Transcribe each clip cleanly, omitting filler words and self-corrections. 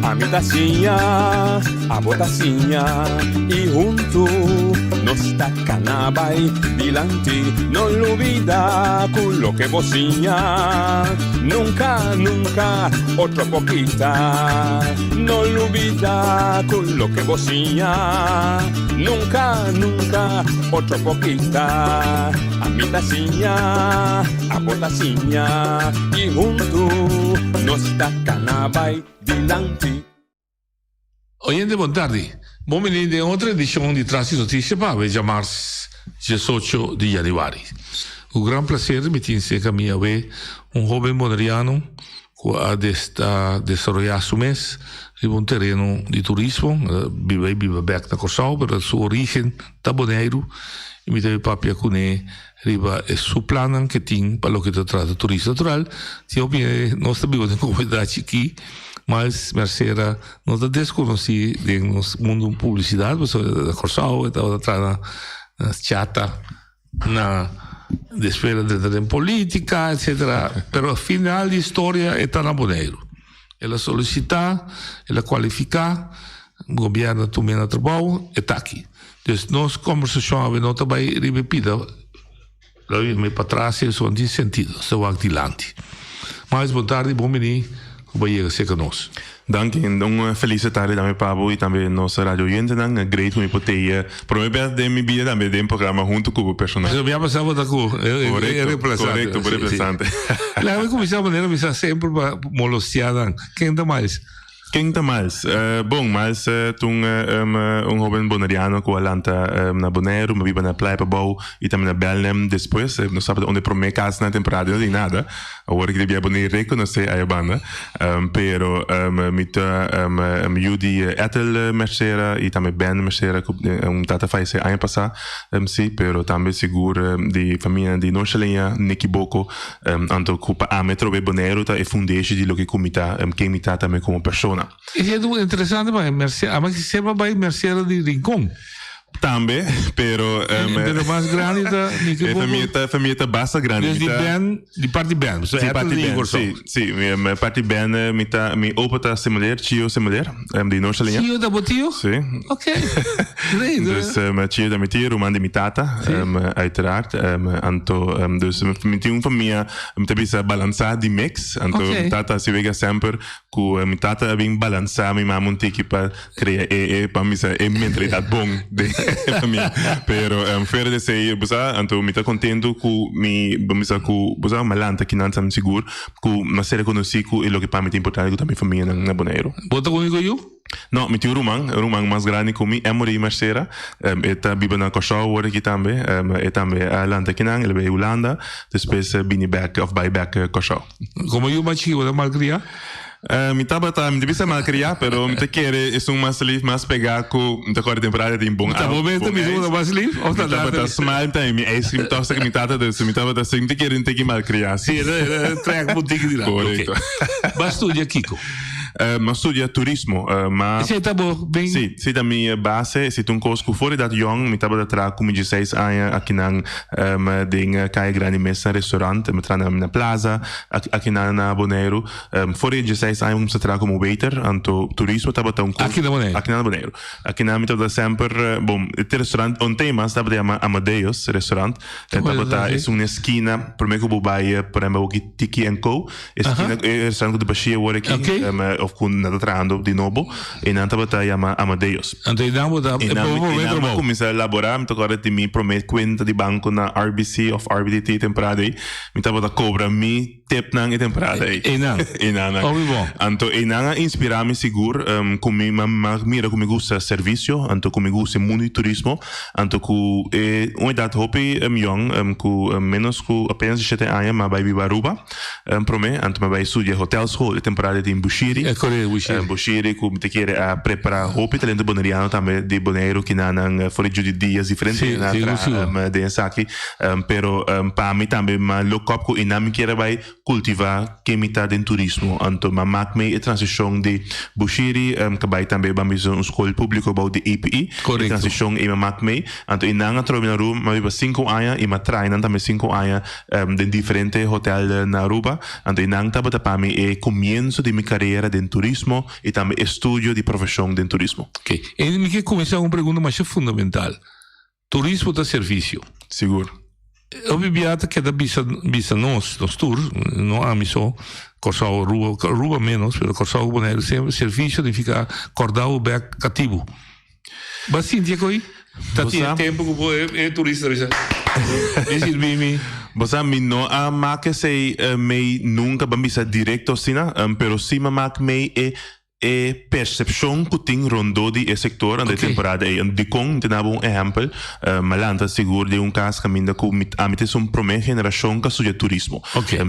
Ami ta siña, abo ta siña y huntu nos ta cana bay dilanti. No lubida cu loke bo siña nunca, nunca otro por kita. No lubida cu loke bo siña nunca, nunca otro por kita. Ami ta siña, abo ta siña y huntu nos ta cana bay dilanti. Oyente bon tardi. Bon bini den otro edicion di Tras di Noticia pa awe djamars diesocho di januari. Cu gran placer mi tin cerca mi awe un hoben boneriano cu a ta desaroya su mes riba un tereno di turismo. El a biba y biba bek na Corsou pero su origen ta Boneiru y mi ta bay papia cune riba e su plannan ke tin pa loke ta trata turismo natural. Tin hopi hende nos ta biba den komunidat chikí, mas Mercera no ta deskonosí den nos mundu publisidat pasobra na Kòrsou e tabata traha na chata, na despues el a drenta den politika etsetera. Pero final di historia e ta na Boneiru. El a solisitá, el a kualifiká, gobièrnu a tum'é na trabou, e ta aki. Dus nos kombersashon awe no ta bai riba e pida, lo mi patras eso no tin sentido, nos ta wak dilanti. Miles bon tardi, bon bini ku bo a yega serka nos. Danki, un felis tardi tambe pa bo y tambe nos radio oyentenan. Great ku mi por tei prome bes den mi bida tambe den programa hunto ku bo personal. Pasobra mi a pasa bo ta ku e reemplazante. Korekto, bo reemplazante. Laga mi kuminsá manera mi sa semper pa molostia nan. Ken ta Miles? Ken ta Miles? Bon, Miles ta un un hoben boneriano ku a lanta na Boneiru, mi a biba na Playa Pabou i tambe na Belnem despues. Nos tabata un di e promé kas na temporada, no tin nada. Awor ki ta bia Boneiru rekonosé aya banda. Pero mi ta yu di Ethel Mercera i tambe Ben Mercera ku un tata fayesé aña pasá, si, pero tambe sigur di famia di Noorshaleña, Nicky Boko. Anto ku pa ami atrobe Boneiru ta e fundeshi di loke ku mi ta, ken mi ta tambe komo persona. Esei ta un interesante pa Mercera, ama ki semper bai Mercera di Rincon. Tambe, pero Pero mas grandi ta mi E famia ta famia ta basta grandi. Dus di Ben, di parti Ben, so Si, parti Ben, si, si, mi parti Ben mi ta mi opa ta Semeler, Chio Semeler, di Noordsaliña. Chio ta bo tio? Si. Ok, great. Dus Chio ta mi tio, ruman di mi tata, uiteraard. Anto dus mi tin un famia, mi ta bisa balansa di mix. Anto mi tata a si wega semper ku mi tata a bin balansa mi mama un tiki pa krea e e pa mi bisa e mentalidat bon den e famia. Pero fuera di esei bo sa, anto mi ta kontentu ku mi bo bisa ku bo sa malanta kinan sa mi sigur ku mi a ser rekonosí ku e loke pa mi ta importante ku ta mi famianan na Boneiru. Bo ta úniko yu? No, mi tin un ruman, un ruman mas grandi ku mi, Emory Mercera. E ta biba na Kòrsou awor aki tambe. E tambe a lanta kinan, el a bai Hulanda, despues bini bèk òf bai bèk Kòrsou. Komo yu mas chiki bo ta malkriá? Mi tabata, mi ta bisa malkriá, pero mi ta kere esun mas lif, mas pegá ku mi ta kòrda temporada tin bon Ta bo mes ta bisa bo ta mas lif òf ta Mi tabata smile tambe, mi ice cream tòg sa ku mi tata, dus mi tabata si, mi ta kere un tiki malkriá. Si, e trèk bo un tiki di lado. Korekto. Bo a studia kiko? Mi a studia turismo, ma. Esei ta bo ben? Si, esei ta mi base. Esei ta un kos ku for edat yòn mi tabata traha ku mi dieseis aña akinan den Kaya Grandi mes na restaurant. Mi traha na Plaza akinan na Boneiru. For di dieseis aña mi kumsa traha komo waiter, anto turismo tabata un kos. Aki na Boneiru? Aki na Boneiru. Akinan mi tabata semper, bon, e restaurant ontei mas tabata yama Amadeus restaurant. Tabata esun na eskina prome ku bo bai por ehempel awor ki Tiki and Co. Eskina e restaurant ku ta bashia awor aki òf ku nan ta trahando di nobo, e nan tabata yama Amadeus. Anto e nan bo ta e prome nan mi trabou. kuminsá laborá, mi ta kòrda di mi prome kuenta di banko na RBC òf RBTT temporada ei, mi tabata kobra mi tipnan e temporada ei. Einan. Einan. Hopi bon. Anto einan a inspirá mi sigur ku mi m'a mira ku mi gusta servisio, anto ku mi gusta e mundu di turismo. Anto ku e un edat hopi yòn, ku ménos ku apenas di shete aña m'a bai biba Aruba promé. Anto m'a bai studia hotelschool e temporada di Bushiri. E kore Bushiri. Bushiri ku mi ta kere a prepará hopi talento boneriano tambe di Boneiru kinanan for di Judy Diaz diferente Si, hende a sigur, traha sigur. den esaki. Pero pa mi tambe m'a look up ku einan mi kier a bai Kultivá ke mi ta den turismo. Anto m'a mak mei e transishon di Bushiri, ka bai tambe ban bisa un skol públiko bou di API. E Korekto. transishon ei m'a mak mei. Anto ei nan a trobe na Aruba, m'a biba sinku aña i m'a traha einan tambe sinku aña den diferente hotel na Aruba. Anto ei nan tabata pa mi e komienso di mi karera den. den turismo i tambe estudio di profeshon den turismo. Oké, e mi ke kuminsá ku un pregunta masha fundamental. Turismo ta servisio. Sigur. Hopi bia ta keda bisa bisa nos, nos tur, no ami so, Kòrsou, Aruba, Aruba ménos, pero Kòrsou ku Boneiru semper servisio nifiká kòrda bo bèk katibu. Bo a sinti e koi? Ta Bo tin sa. e tempu ku bo e turista ta bisa, Mi sirbi mi. Bo sa mi no a mak esei mei nunka ban bisa direkto asina, pero si mi a mak mei e E persepshon ku tin rondó di e sektor anda e temporada ei. Dikon? Mi ta daba un ehèmpel. Mi a lanta sigur den un kas kaminda ku mi ami ta esun promé generashon ku a studia turismo.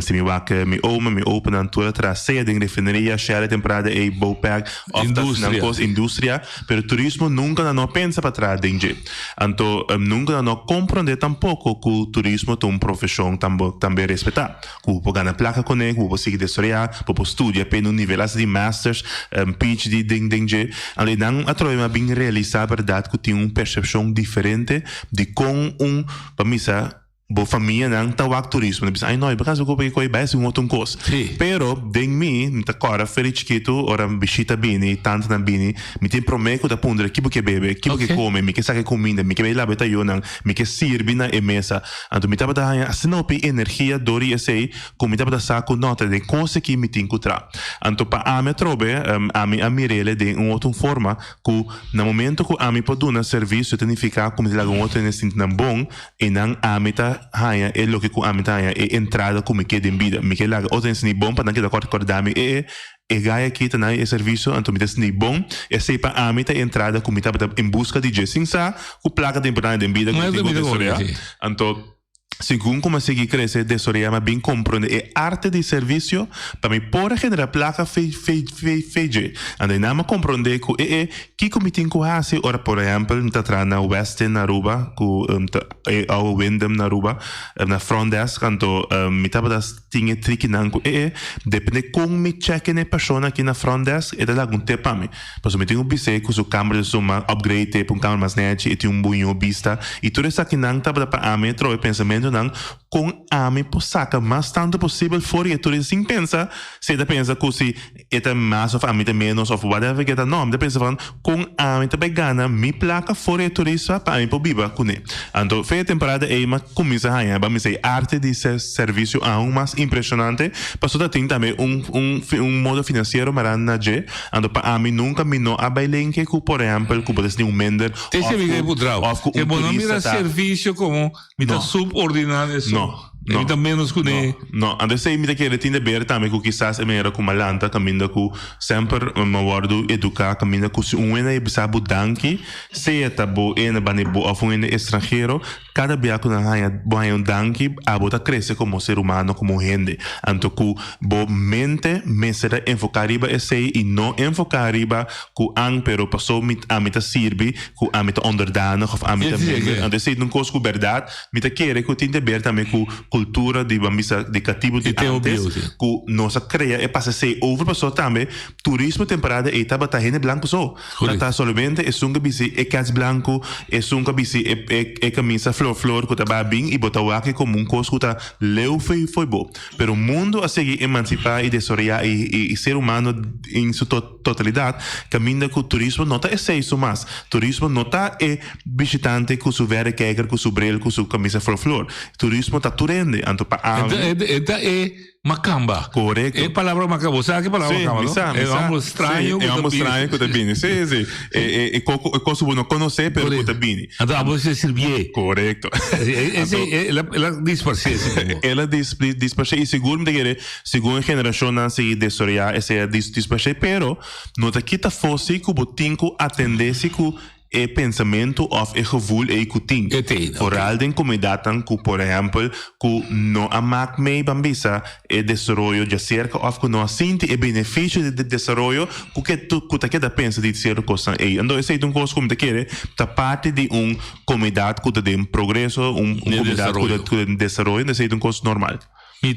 Si mi wak mi oma, mi opanan tur a traha sea den refineria, Shell e temporada ei, Bopec òf ta hasi nan kos, industria. Pero turismo nunka nan no a pensa pa traha den dje. Anto nunka nan no a komprondé tampoko ku turismo ta un profeshon tambe respetá. Ku bo por gana plaka kuné, ku bo por sigui desaroyá, bo por studia p'e un nivel asta di masters, PhD den den dje. Anto nan atrobe mi a bin realisá bèrdat ku tin un persepshon diferente di kon un, pa misa, bo famianan ta wak turismo. Nan bisa, ay no, e por kasa ku bo bai hasi un otro kos. Pero den mi, mi ta kòrda feri chikitu ora bishita bini, tantenan bini, mi tin promé ku ta puntra ki bo ke bebe, ki bo ke kome, mi ke saka e kuminda, mi ke bai laba e tayonan, mi ke sirbi na e mesa. Anto mi tabata haña asina hopi energia dor di esei ku mi tabata sa ku no ta den kos aki mi tin ku tra. Anto pa ami atrobe, ami a mir'el den un otro forma ku na momento ku ami por duna servisio ta nifiká ku mi ta laga un otro hende sinti nan bon i nan ami ta haña e loke ku ami ta haña, e entrada ku mi ke den bida. Mi ke laga otro hende sinti bon pa nan keda kòrda mi e E gai aki ta na e servicio anto mi ta sinti bon, esey pa ami ta e entrada cu mi tabata en busca di dje sin sa cu placa ta importante den bida cu mi tin cu desorea. Anto segun cu mi a sigui crece desorea mi a bin comprende e arte di servicio pa mi por a genera placa fe fe fe fe dje. Anto eynan mi a comprende cu e e kico mi tin cu haci ora por ehempel mi ta traha na Westin na Aruba cu ta e ouwe Wyndham na Aruba na front desk anto mi tabata Tin e trikinan ku e e, depende kon mi check in e persona aki na front desk, e ta laga un tip pa mi. Pasobra mi tin ku bis'é ku su kamber ta suma upgrade te pa un kamber mas nechi, e tin un buño bista. I tur esakinan tabata pa ami e trobe pensamentunan kon ami por saka mas tantu posibel for di e turista sin pensa si e ta pensa ku si e ta mas of ami ta menos of whatever ke ta. No, mi ta pensa van kon ami ta bai gana mi plaka for di e turista pa ami por biba kuné. Anto fe e temporada ei mi a kuminsá haña ba mi sa e arte di servisio aun mas impreshonante pasobra ta tin tambe un un un modo finansiero mará na dje. Anto pa ami nunka mi no a bai lenke ku por ehèmpel ku bo ta sinti un minder Te of sirbi ku ku drau. of ku Ke un bo no mira turista ta servisio komo Mi ta No. subordiná esun. No, E no. mi ta ménos ku ne. No, no. Anto esei mi ta kere tin de ber tambe ku kisas e manera ku mi a lanta kaminda ku semper mi a wòrdu eduká kaminda ku si un hende a bisa bo danki, sea ta bo hende banda di bo òf un hende estranhero, kada bia ku nan haña bo haña un danki abo ta krese komo ser humano, komo hende. Anto ku bo mente mester ta enfoká riba esei i no enfoká riba ku an pero paso mi ami ta sirbi ku ami ta onderdanig of ami ta minder. Anto esei ta un kos ku bèrdat mi ta kere ku tin te ber tambe ku kultura di ban bisa di katibu di antes ku nos a krea e pasa esei over paso tambe turismo temporada ei tabata hende blanku so. Ta solamente esun ku bisti e kèts blanku, esun ku a bisti e kamisa flor flor ku ta bai bin i bo ta wak e komo un kos ku ta leu fo'i bo. Pero mundu a sigui emansipá i desaroyá i ser humano den su totalidat kaminda ku turismo no ta esei su mas. Turismo no ta e bishitante ku su verrekijker, ku su bril, ku su kamisa flor flor. Turismo ta tur hende. Anto pa ami. E ta e makamba. Korekto. E palabra makamba. Bo sa ki palabra Sí, makamba, mi no? sa, mi E sa. homber straño Sí, ku e ta homber bini. straño ku ta bini. Sí, sí. E, e, e koko, e kos ku bo no konosé, pero ku ta bini. Anto abo se sirbié. Korekto. Ese, Anto, el a, el a disparsé si como. el a dis, dis, disparsé i sigur mi ta kere, segun e generashonnan sigui desaroyá esei a dis, disparsé, pero no ta kita afó si ku bo tin ku atendé si ku e pensamentu òf e gevoel ei ku tin. E tin, oké. Foral den komunidatnan ku, por ehèmpel, ku no a mak mee ban bisa e desaroyo djaserka òf ku no a sinti e benefisio di desaroyo ku ke ku ta keda pensa di sierto kosnan ei. Anto esei ta un kos ku mi ta kere ta parti di un komunidat ku ta den progreso, un Den komunidat ku ta desaroyo. ku ta den desaroyo, esei ta un kos normal. Mi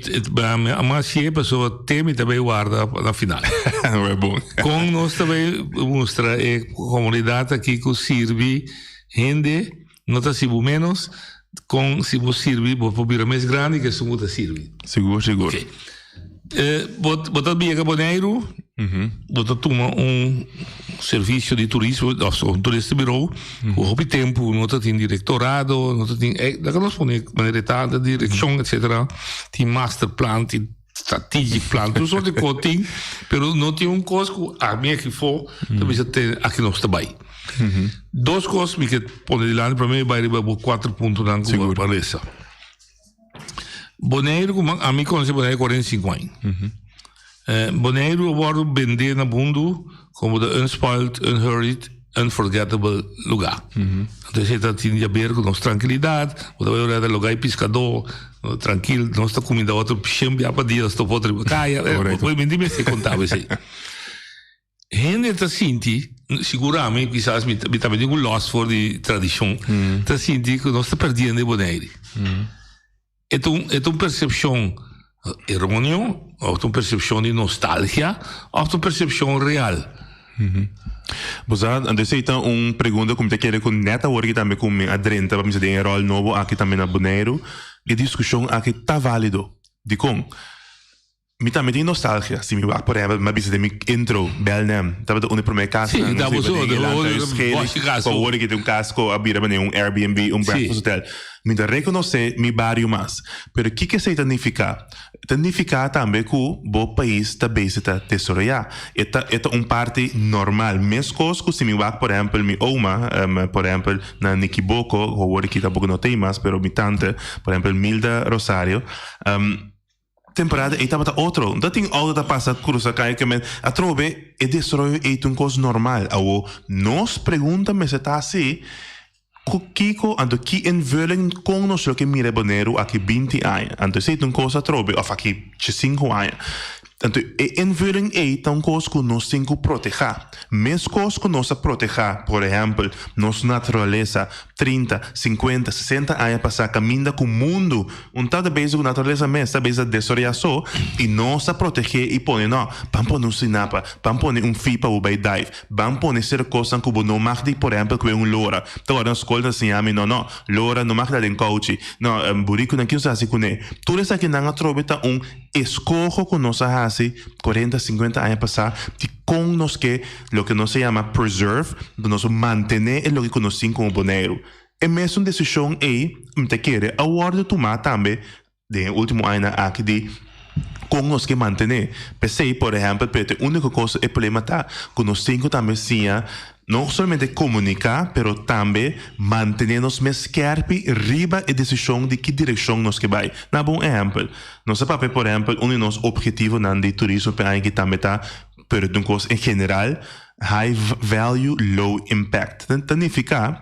a hasié pasobra te mi ta bay warda na final. Wè bon. Kon nos ta bay mustra e komunidat aki ku sirbi hende no ta hasi bo ménos, kon si bo sirbi bo por bira mes grandi ke esun ku ta sirbi. Sigur, sigur. Bo ta biega Boneiru? Bo ta tuma un servisio di turismo òf un toeristenbureau ku hopi tempu no ta tin direktorado, no ta tin e laga nos pone manera e ta direkshon etsetera, tin masterplan, tin strategic plan, tur sort di kos tin, pero no tin un kos ku ami aki afó ta bisa te aki nos ta bai. Dos kos mi ke pone dilanti, promé mi bai riba bo kuater puntonan ku bo a resa. Boneiru ku ami konosé Boneiru 45 aña. Boneiru a wòrdu bendé na mundu komo the unspoiled, unhurried, unforgettable lugá. Anto esei ta tin di aber ku nos trankilidat, bo ta bai ora ta lugá di piskadó, trankil, nos ta kuminda otro shen bia pa dia, nos ta por riba kaya. Bo mester konta bo esei. Hende ta sinti, sigur ami, kisas mi mi tambe tin un lòs for di tradishon, ta sinti ku nos ta perdiendo e Bonaire. E ta un e ta un persepshon eróneo òf ta un persepshon di nostalgia òf ta un persepshon real? Bo sa, anto esei ta un pregunta ku mi ta kere ku nèt awor aki tambe ku mi a drenta pa mi sa den e ròl nobo aki tambe na Boneiru, e diskushon aki ta válido. Dikon? Mi tambe tin nostalgia. Si mi wak por ehempel, mi a bisa den mi intro, Belnem tabata un di prome kasnan. Sí, ta boso, den e lantahuis Geli, ku awor aki ta un kas ku a bira manera un Airbnb, un breakfast hotel. Mi ta rekonosé mi bario mas. Pero kiko esei ta nifiká? Ta nifiká tambe ku bo pais ta bezig ta desaroyá. E ta e ta un parti normal. Meskos ku si mi wak por ehempel mi oma, por ehempel na Nikiboko, awor aki tampoko no ta ei mas, pero mi tante, por ehempel Milda Rosario, Temporada ei tabata otro. No tin auto ta pasa cruza caya ke men atrobe e desaroyo ei ta un cos normal. Awo nos pregunta mester ta si cu kico anto ki invulling con nos lo ke mira e Boneiru aki binti aña. Anto esei ta un cos atrobe of aki diescinco aña. Anto e invulling ei ta un cos cu nos tin cu proteha. Mescos cu nos a proteha por ehempel nos naturalesa 30, 50, 60 aña pasá kaminda ku mundu un ta ta bezig ku naturalesa mes ta bezig ta desaroyá so i nos ta protegé i pone no ban pone un sinapa, ban pone un fi pa bo bai dive, ban pone sierto kosnan ku bo no mag di por ehèmpel kue un lora. Ta wòrdu na skol ta siña mi no no lora no mag da den kouchi no burikunan ki nos ta hasi kuné. Tur esakinan atrobe ta un eskoho ku nos a hasi 40, 50 aña pasá di kon nos ke loke nos ta yama preserve, nos mantené e loke ku nos tin komo Boneiru. E mesun desishon ei mi ta kere a wòrdu tumá tambe den e último añanan aki di kon nos ke mantené. P'esei, por ehèmpel, pero e úniko kos, e problema ta ku nos tin ku tambe siña no solamente komuniká, pero tambe mantené nos mes skèrpi riba e desishon di ki direkshon nos ke bai. Na bo un ehèmpel, nos a papia, por ehèmpel, un di nos ophetivonan di turismo p'e aña aki tambe ta Pero ta un kos en general, high value, low impact. Ta nifiká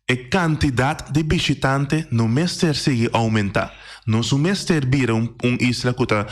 e kantidat di bishitante no mester sigui oumentá. Nos no mester bira un isla ku ta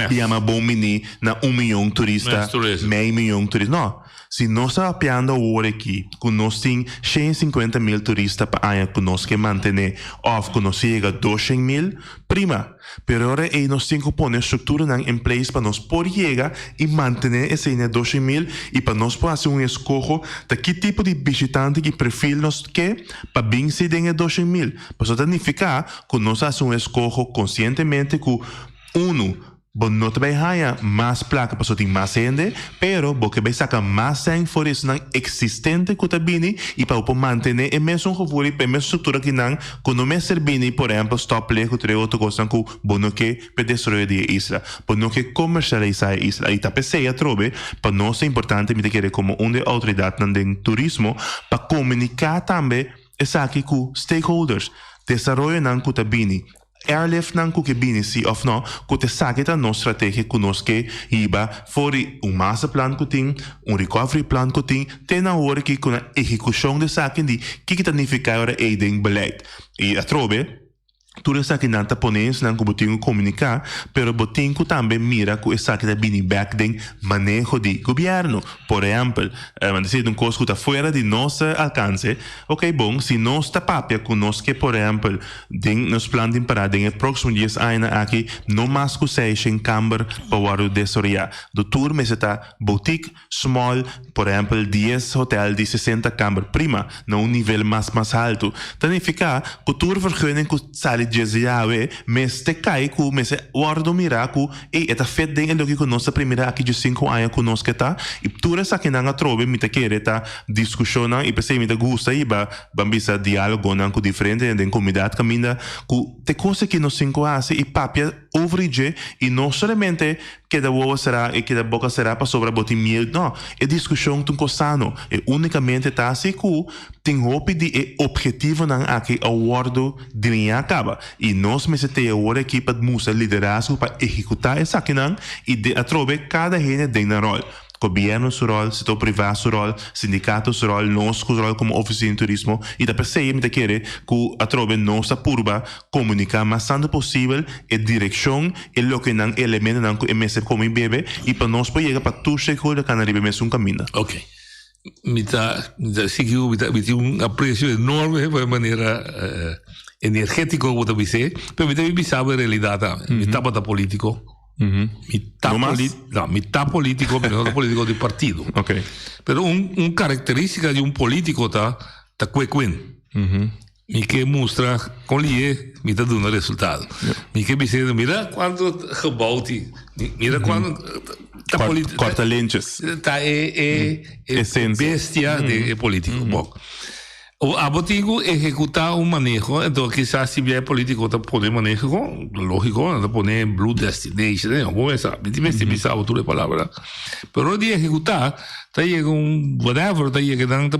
yama bon bini na un miyon turista, mei miyon turista. No. Si nos ta papiando awor aki ku nos tin 150 mil turista pa aña ku nos ke mantené òf ku nos yega 200 mil, prima. Pero ora ei nos tin ku pone strukturanan in place pa nos por yega i mantené esei na e 200 mil i pa nos por hasi un eskoho ta ki tipo di bishitante i perfil nos ke pa bin si den e 200 mil. Pasobra ta nifiká ku nos a hasi un eskoho konsientemente ku unu, bo no ta bai haña mas plaka pasobra tin mas hende, pero bo ke bai saka mas sèn for di esnan eksistente ku ta bini i pa bo por mantené e mesun gevoel i e mesun struktura ki nan ku no mester bini, por ehèmpel, stoplicht ku tur e otro kosnan ku bo no ke pa e desaroyo di e isla. Bo no ke komersialisá e isla. I ta p'esei atrobe pa nos ta importante, mi ta kere komo un di e outoridatnan den turismo, pa komuniká tambe esaki ku stakeholders, desaroyonan ku ta bini, airliftnan ku ke bini si òf no, ku ta esaki ta nos strategia ku nos ke hiba for di un masterplan ku tin, un recovery plan ku tin, te na ora ki ku na ehekushon di esaki di kiko ta nifiká e ora ei den beleid. I atrobe tur esakinan ta pone esnan ku bo tin ku komuniká, pero bo tin ku tambe mira ku esaki ta bini bèk den maneho di gobièrnu. Por ehèmpel, esei ta un kos ku ta fuera di nos alkanse. Ok bon, si nos ta papia ku nos ke por ehèmpel Den nos plan tin pará den e próksimo dies añanan aki no mas ku seishen kamber pa wòrdu desaroyá. Do tur mester ta boutique, small, por ehèmpel dies hotèl di 60 kamber prima na un nivel mas mas haltu. Ta nifiká ku tur vergunning ku sali. sali djes awe, mester kai ku mester wòrdu mirá ku ey e ta fit den e loke ku nos ta primira aki 15 aña ku nos ke ta i tur esakinan atrobe mi ta kere ta diskushonnan i p'esei mi ta gusta hiba ban bisa diálogonan ku diferente hende den komunidat kaminda ku te kos aki nos tin ku hasi i papia over di dje i no solamente keda wowo será i keda boka será pasobra bo tin miedu no e diskushon ta un kos sano e únikamente ta hasi ku tin hopi di e ophetivonan aki a wòrdu diliñá kaba i nos mester te awor aki pa mustra liderazgo pa ehekutá esakinan i de atrobe kada hende den nan ròl. Gobièrnu su ròl, sektor privá su ròl, sindikato su ròl, nos ku ròl komo ofisina di turismo i ta p'esei mi ta kere ku atrobe nos ta purba komuniká mas tantu posibel e direkshon, e lokenan, e elementonan ku e mester kome i bebe i pa nos por yega pa tur stakeholder kana riba e mesun kaminda. Ok. Mi ta mi ta sigui ku mi ta mi tin un apresio enorme pa e manera energétiko ku bo ta bis'é, pero mi ta bisa bo e realidat tambe. Mi tabata polítiko. Mi ta No mas? poli- no, mi ta polítiko, pero no ta polítiko di partido. Ok. Pero un un karakterístika di un polítiko ta ta quick win. Mi ke mustra kon lié mi ta duna resultado. Mi ke bisa mira kuantu gebouw tin. Mira kuantu ta Kort, korta lentjes. Ta e e e Esencia. bestia di e politico. Bon. O abo tin ku ehekutá un maneho, enton kisas si bia e politico ta pone maneho, lógico, nan ta pone blue destination, eh, bo mester sa, mi tin mester bisa abo tur e palabra. Pero ora di ehekutá, ta yega un whatever, ta yega nan ta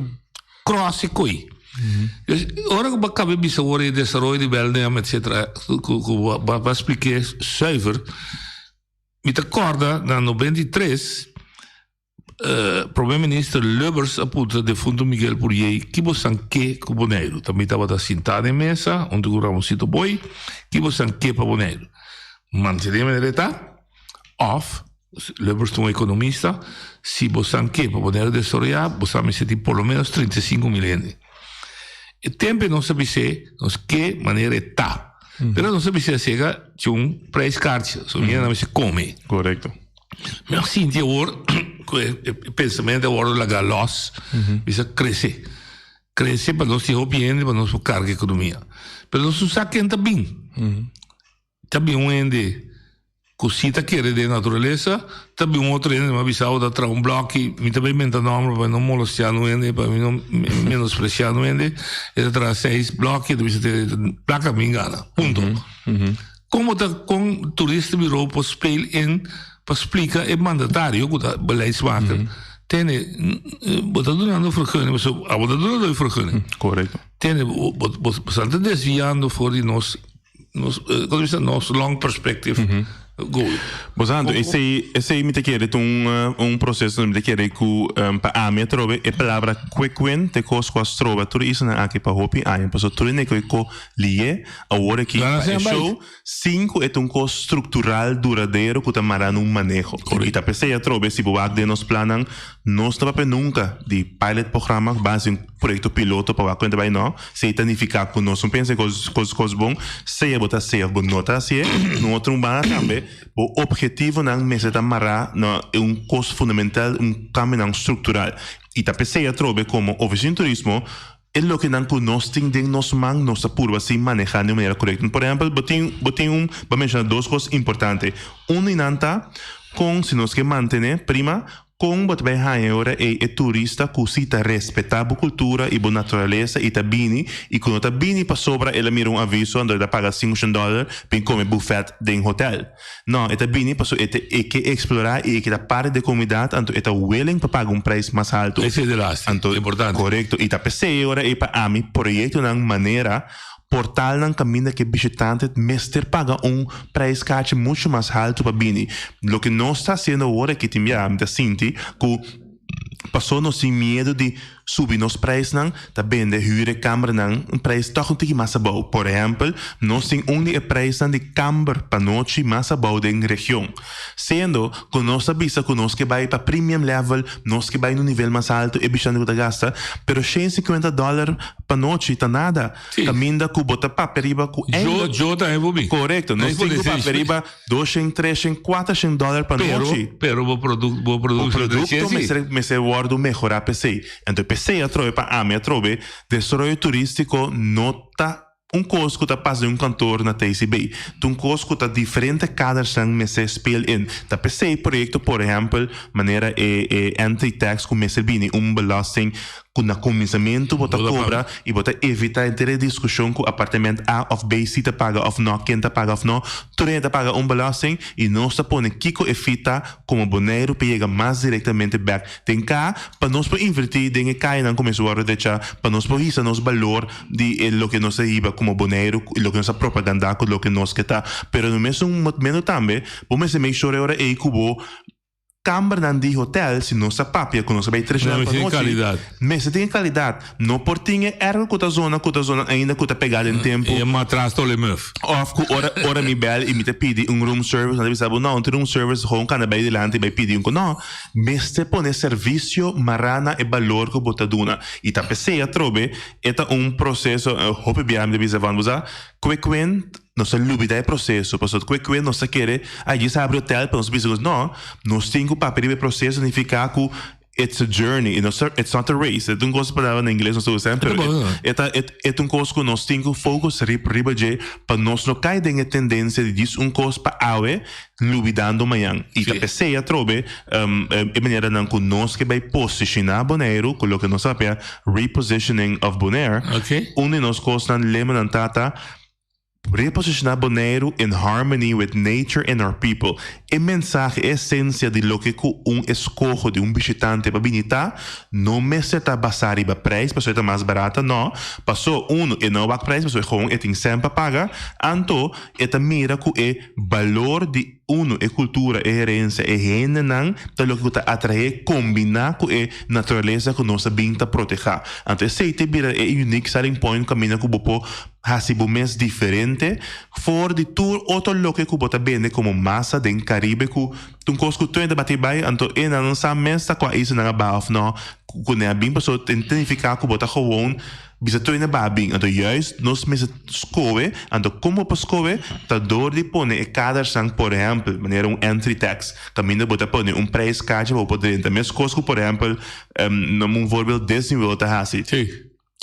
cross e koe. Dus ora ku bo a kaba bisa ora e desaroyo di Belnem etcetera, ku ku bo bo a splik'é zuiver, mi ta kòrda na 93 Prome Minister Lubbers a puntra defunto Miguel Pourier ki bo san ke ku Boneiru. Ta mi tabata sintá den mesa huntu ku Ramonsito Boy, ki bo san ke pa Boneiru? Mantené manera e ta òf, Lubbers ta un ekonomista, si bo san ke pa Boneiru desaroyá, bo sa mester tin por lo ménos 35,000 hende. E tempu nos a bis'é nos ke manera e ta. Pero nos a bis'é aserka di un prijskaartje, so hende nan mester kome. Korekto. Mi a sinti awor ku e pensamentu a wòrdu laga lòs, bisa krese. Krese pa nos tin hopi hende pa nos por karga ekonomia. Pero nos no sa ken ta bin. Ta bin un hende ku si ta kere den naturalesa, ta bin un otro hende mi a bisa bo ta traha un blòki, mi ta bai menta nòmber pa mi no molestiá un hende, pa mi no menospresiá un hende, e ta traha seis blòki, e ta bisa plaka mi gana, punto. Kon bo ta kon turista biro por speel in pa splika e mandatario ku ta beleidsmaker tene bo ta dunando vergunning pasobra abo ta dunando e vergunning. Korekto. Tene bo bo bo ta desviando for di nos nos komo bisa nos long perspective goal. Bo sa anto esei esei mi ta kere ta un un proseso mi ta kere ku pa ami atrobe e palabra quick win ta e kos ku a stroba tur e islanan aki pa hopi aña pasobra tur hende ku lié Awor aki pa e show sin ku e ta un kos struktural duradero ku ta mará na un maneho. I ta p'esei atrobe si bo wak den nos plannan nos no papia nunka di pilot programma ku base un proyekto piloto pa wak kon e ta bai no. Esei ta nifiká ku nos no pensa e kos kos kos bon sea bo ta hasié òf bo no ta hasié. Na otro un banda tambe bo ophetivonan mester ta mará na un kos fundamental un kambionan struktural. I ta p'esei atrobe komo Ofisina di Turismo E lokenan ku nos tin den nos man nos ta purba sin manehá den un manera korekto. Por ehèmpel, bo tin bo tin un bo a menshoná dos kos importante. Un di nan ta kon si nos ke mantené, prima, kon bo ta bai haña e ora ei e turista ku si ta respetá bo kultura i bo naturalesa i ta bini i ku no ta bini pasobra el a mira un aviso anto el ta paga sinkushen dòler bin kome bufèt den hotèl. No, e ta bini pasobra e ta e ke eksplorá i e ke ta parti di e komunidat, anto e ta willing pa paga un prijs mas haltu. Esei de laatste, Anto, importante. korekto. I ta p'esei e ora ei pa ami proyektonan manera portalnan kaminda ku e bishitante mester paga un prijskaartje muchu mas haltu pa bini. Loke nos ta hasiendo awor aki tin bia mi ta sinti ku pasobra nos tin miedu di Subi nos prijsnan, ta bende huur e kambernan un prijs tòg un tiki mas abou. Por ehèmpel, nos tin un di e prijsnan di kamber pa nochi mas abou den region. Siendo ku nos ta bisa ku nos ke bai pa premium level, nos ke bai na un nivel mas altu, e bishante ku ta gasta, pero 150 dòler pa nochi ta nada. Kaminda ku bo ta papia riba ku eind. Jo ta hebo mi. Korekto, nos tin ku papia riba 200, 300, 400 dòler pa nochi. Pero bo produkto Bo produkto mester mester wòrdu mehorá p'esei. Anto p'esei atrobe pa ami atrobe desaroyo turístiko no ta. Un kos ku ta pasa den un kantor na TCB. Ta un kos ku ta diferente kadersnan mester speel in. Ta p'esei proyekto por ehèmpel manera e e entry tax ku mester bini un belasting ku na kuminsamentu bo ta kobra i bo ta evitá henter e diskushon ku apartement A òf B si ta paga òf nò, ken ta paga òf nò. Tur hende ta paga un belasting i nos ta pone kiko e fee ta komo Boneiru pa yega mas direktamente bèk den ka pa nos por invertí den e kayanan ku mester wòrdu drechá pa nos por hisa nos balor di e loke nos a hiba komo Boneiru i loke nos a propagandá ku loke nos ke ta. Pero na mesun momento tambe bo mester make sure e ora ei ku bo kambernan di hotel si nos ta papia ku nos a bai tres No pa mester tin nochi kalidat. mester tin e kalidat. No por tin e airco ku ta zona ku ta zona ainda ku ta pegá den tempu. E matras ta ole muf. Of ku ora ora mi bel i mi ta pidi un room service nan ta bisa bo no un room service gewoon kanda bai dilanti bai pidi un ku no. Mester pone servisio mará na e balor ku bo ta duna i ta p'esei atrobe E ta un proceso, hopi bia mi ta bisa van bo sa, kue kuen nos ta lubida e proceso, pasobra kue kuen nos ta kere ay djis habri hotel pa nos bisa nos, no, nos tin ku papia riba e proceso significa ku it's a journey, e no sa it's not a race, e ta un kos palabra na ingles nos ta usa pero e ta e ta un kos ku nos tin ku focus riba dje pa nos no kai den e tendencia di djis un kos pa awe lubidando mañan. I ta p'esei atrobe e maneranan ku nos ke bai posishoná Boneiru, ku loke nos a papia repositioning of Bonaire, un di nos kosnan lemanan ta ta reposishoná Boneiru in harmony with nature and our people. E mensahe, e esensia di loke ku un eskoho di un bishitante pa bini ta, no mester ta basá riba prijs pasobra e ta mas barata, no, paso unu e no wak prijs pasobra e gewoon e tin sèn pa paga, anto e ta mira ku e Balor di unu, e kultura, e herensia, e hendenan ta loke ku ta atraé kombiná ku e naturalesa ku nos a bin ta protehá. Anto esei te bira e unique selling point kaminda ku bo por hasi bo mes diferente for di tur otro loke ku bo ta bende komo masa den Karibe ku ta un kos ku tur hende ta bati bai anto e nan no sa mes ta kua isla nan a baha òf no ku nan a bin pasobra ta nifiká ku bo ta gewoon Bisa tur hende ba bin. Anto juist nos mester skohe. Anto kon bo por skohe? Ta door di pone e kadersnan, por ehempel, manera un entry tax, kaminda bo ta pone un prijskaartje pa bo por drenta. Meskos ku por ehempel, noem un voorbeeld, Disney World ta hasi.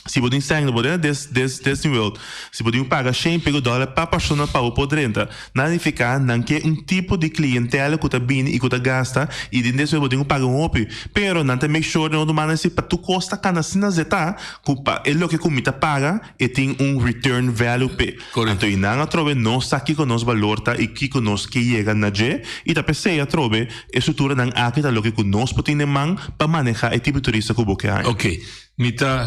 Si bo tin sèn, bo drenta Disney World, si bo tin ku paga shen pico dòler pa persona pa bo por drenta, nan nifiká nan ke un tipo di klientela ku ta bini i ku ta gasta i den Disney World bo tin ku paga un hopi. Pero nan ta make sure den otro manera si pa tur kos ta kana asina zetá ku pa e loke ku mi ta paga e tin un return value p'e. Anto i nan atrobe nos sa kiko nos balor ta i kiko nos ke yega na dje i ta p'esei atrobe e strukturanan aki ta loke ku nos por tin den man pa maneha e tipo di turista ku bo ke haña. Ok, mi ta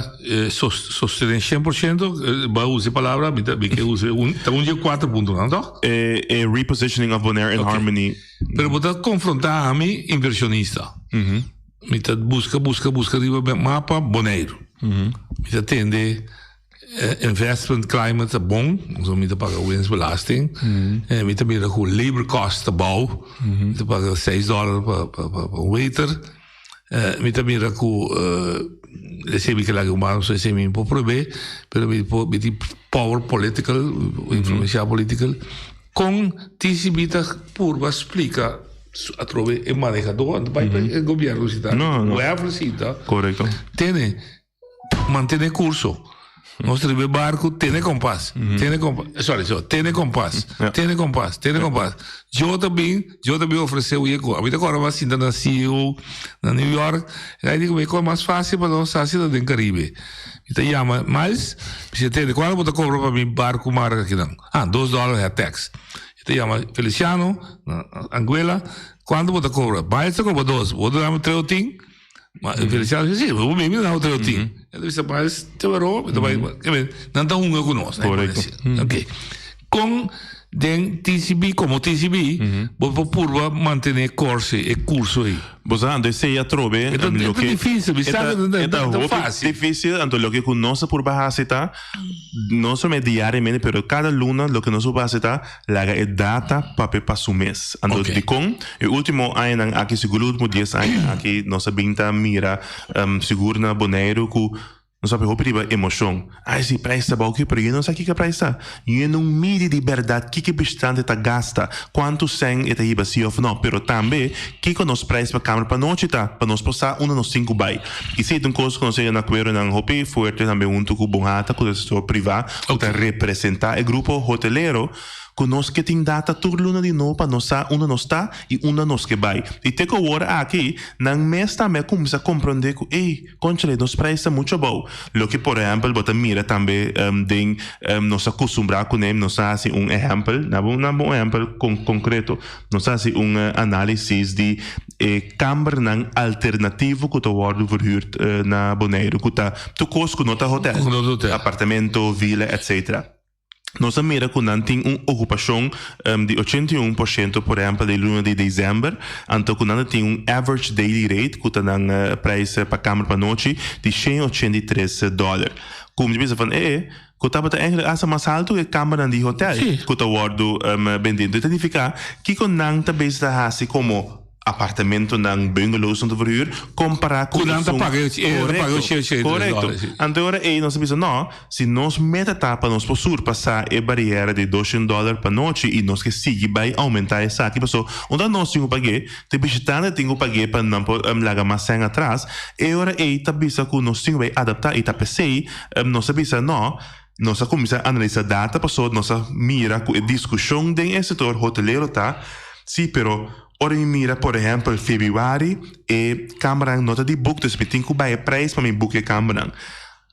sostene 100%, bo a usa e palabra, mi ta mi ke usa un, ta un dje kuater puntonan toch? E repositioning of Bonaire in harmony. Pero bo ta konfrontá ami invershonista. Mi ta buska, buska, buska riba mapa Boneiru. Mi ta tende investment climate ta bon, so mi ta paga winstbelasting. Mi ta mira ku labor cost ta bou, mi ta paga seis dòler pa pa un waiter. Mi ta mira ku esei mi ke laga humano, so esei mi por probe, pero mi por mi tin power political, influencia political. Kon TCB ta purba splika atrobe e manehadó anto bai pa e gobierno si ta No, no. whoever si ta Korekto. tene mantene kurso nos ta riba e barku tene kompas tene kompas sorry sorry tene kompas Ja. tene kompas tene kompas yo ta bin yo ta bin ofrese un yeko ami ta kòrda mi a sinta na CEO na New York e a di ku mi e kos mas fásil pa nos hasi ta den Karibe mi ta yama Miles mi si tene kuantu bo ta kobra pa mi barku mara akinan Ah, dos dòler het tax. E ta yama Feliciano na Anguilla, Kuantu bo ta kobra? Miles ta kobra dos, bo ta dami tres o tin? Ma Feliciano dice, si, bo mi dami tres o tin. E ta bisa Miles, te wero, mi ta bai, nan ta hunga ku nos. Korekto. Ok. Kon den TCB, komo TCB, bo por purba mantené korse, e kurso ei? Bo sa, anto esei atrobe, E ta loke difícil, mi sa ku e ta ta hopi fácil. difícil, anto loke ku nos a purba hasi ta, No solamente diariamente, pero cada luna loke nos por haci ta laga e data papia pa su mes. Anto Ok. dicon e ultimo añanan aki, sigur e ultimo dies aña aki nos a bin ta mira sigur na Boneiru cu. Nos papia hopi riba emoshon. Ai si, prijs ta bou ki, pero yu no sa kiko prijs ta. Yu no midi di bèrdat kiko e bishitante ta gasta, kuantu sèn e ta hiba si òf nò. Pero tambe kiko nos prijs pa kamer pa nochi ta, pa nos por sa unda nos tin ku bai. I si ta un kos ku nos yega na akuerdonan hopi fuerte tambe huntu ku Bonhata ku ta sektor privá ku ta representá e grupo hotelero, ku nos ke tin data tur luna di nobo pa nos sa unda nos ta i unda nos ke bai. I te ku awor aki nan mes tambe a kuminsá komprondé ku ey, kónchale, nos prijs ta muchu abou. Loke por ehèmpel bo ta mira tambe den nos a kustumbrá kuné, nos a hasi un ehèmpel, na bo na bo un ehèmpel konkreto, nos a hasi un análisis di e kambernan alternativo ku ta wòrdu verhuurd na Boneiru, ku ta tur kos ku no ta hotèl, apartamento, vila, etcetera. Nos a mira ku nan tin un okupashon di 81%, por ehèmpel den luna di desèmber, anto ku nan ta tin un average daily rate, ku ta nan prijs pa kamer pa nochi, di 183 dòler. Ku mi ta bisa van ee, ku tabata eigenlijk asta mas haltu ku e kamernan di hotèl ku ta wòrdu bendí. Enton ta nifiká kiko nan ta bezig ta hasi komo apartamentonan, bungalows nan ta verhuur, kompará ku Ku nan ta esun. paga e e ta paga Korekto, 83 korekto. dòler, si. Anto e ora ei nos a bisa, nò, si nos meta ta pa nos por surpasá e bariera di 200 dòler pa nochi i nos ke sigui bai oumentá esaki, paso unda nos tin ku pag'é, te bishitante tin ku pag'é pa nan por laga mas sèn atras, e ora ei ta bisa ku nos tin ku bai adaptá i ta p'esei nos a bisa, nò, nos a kuminsá analisá data paso nos a mira ku e diskushon den e sektor hotelero ta, si, pero Ora mi mira por ehempel febrüari e kambernan no ta di boek dus mi tin ku bai e prijs pa mi boek e kambernan.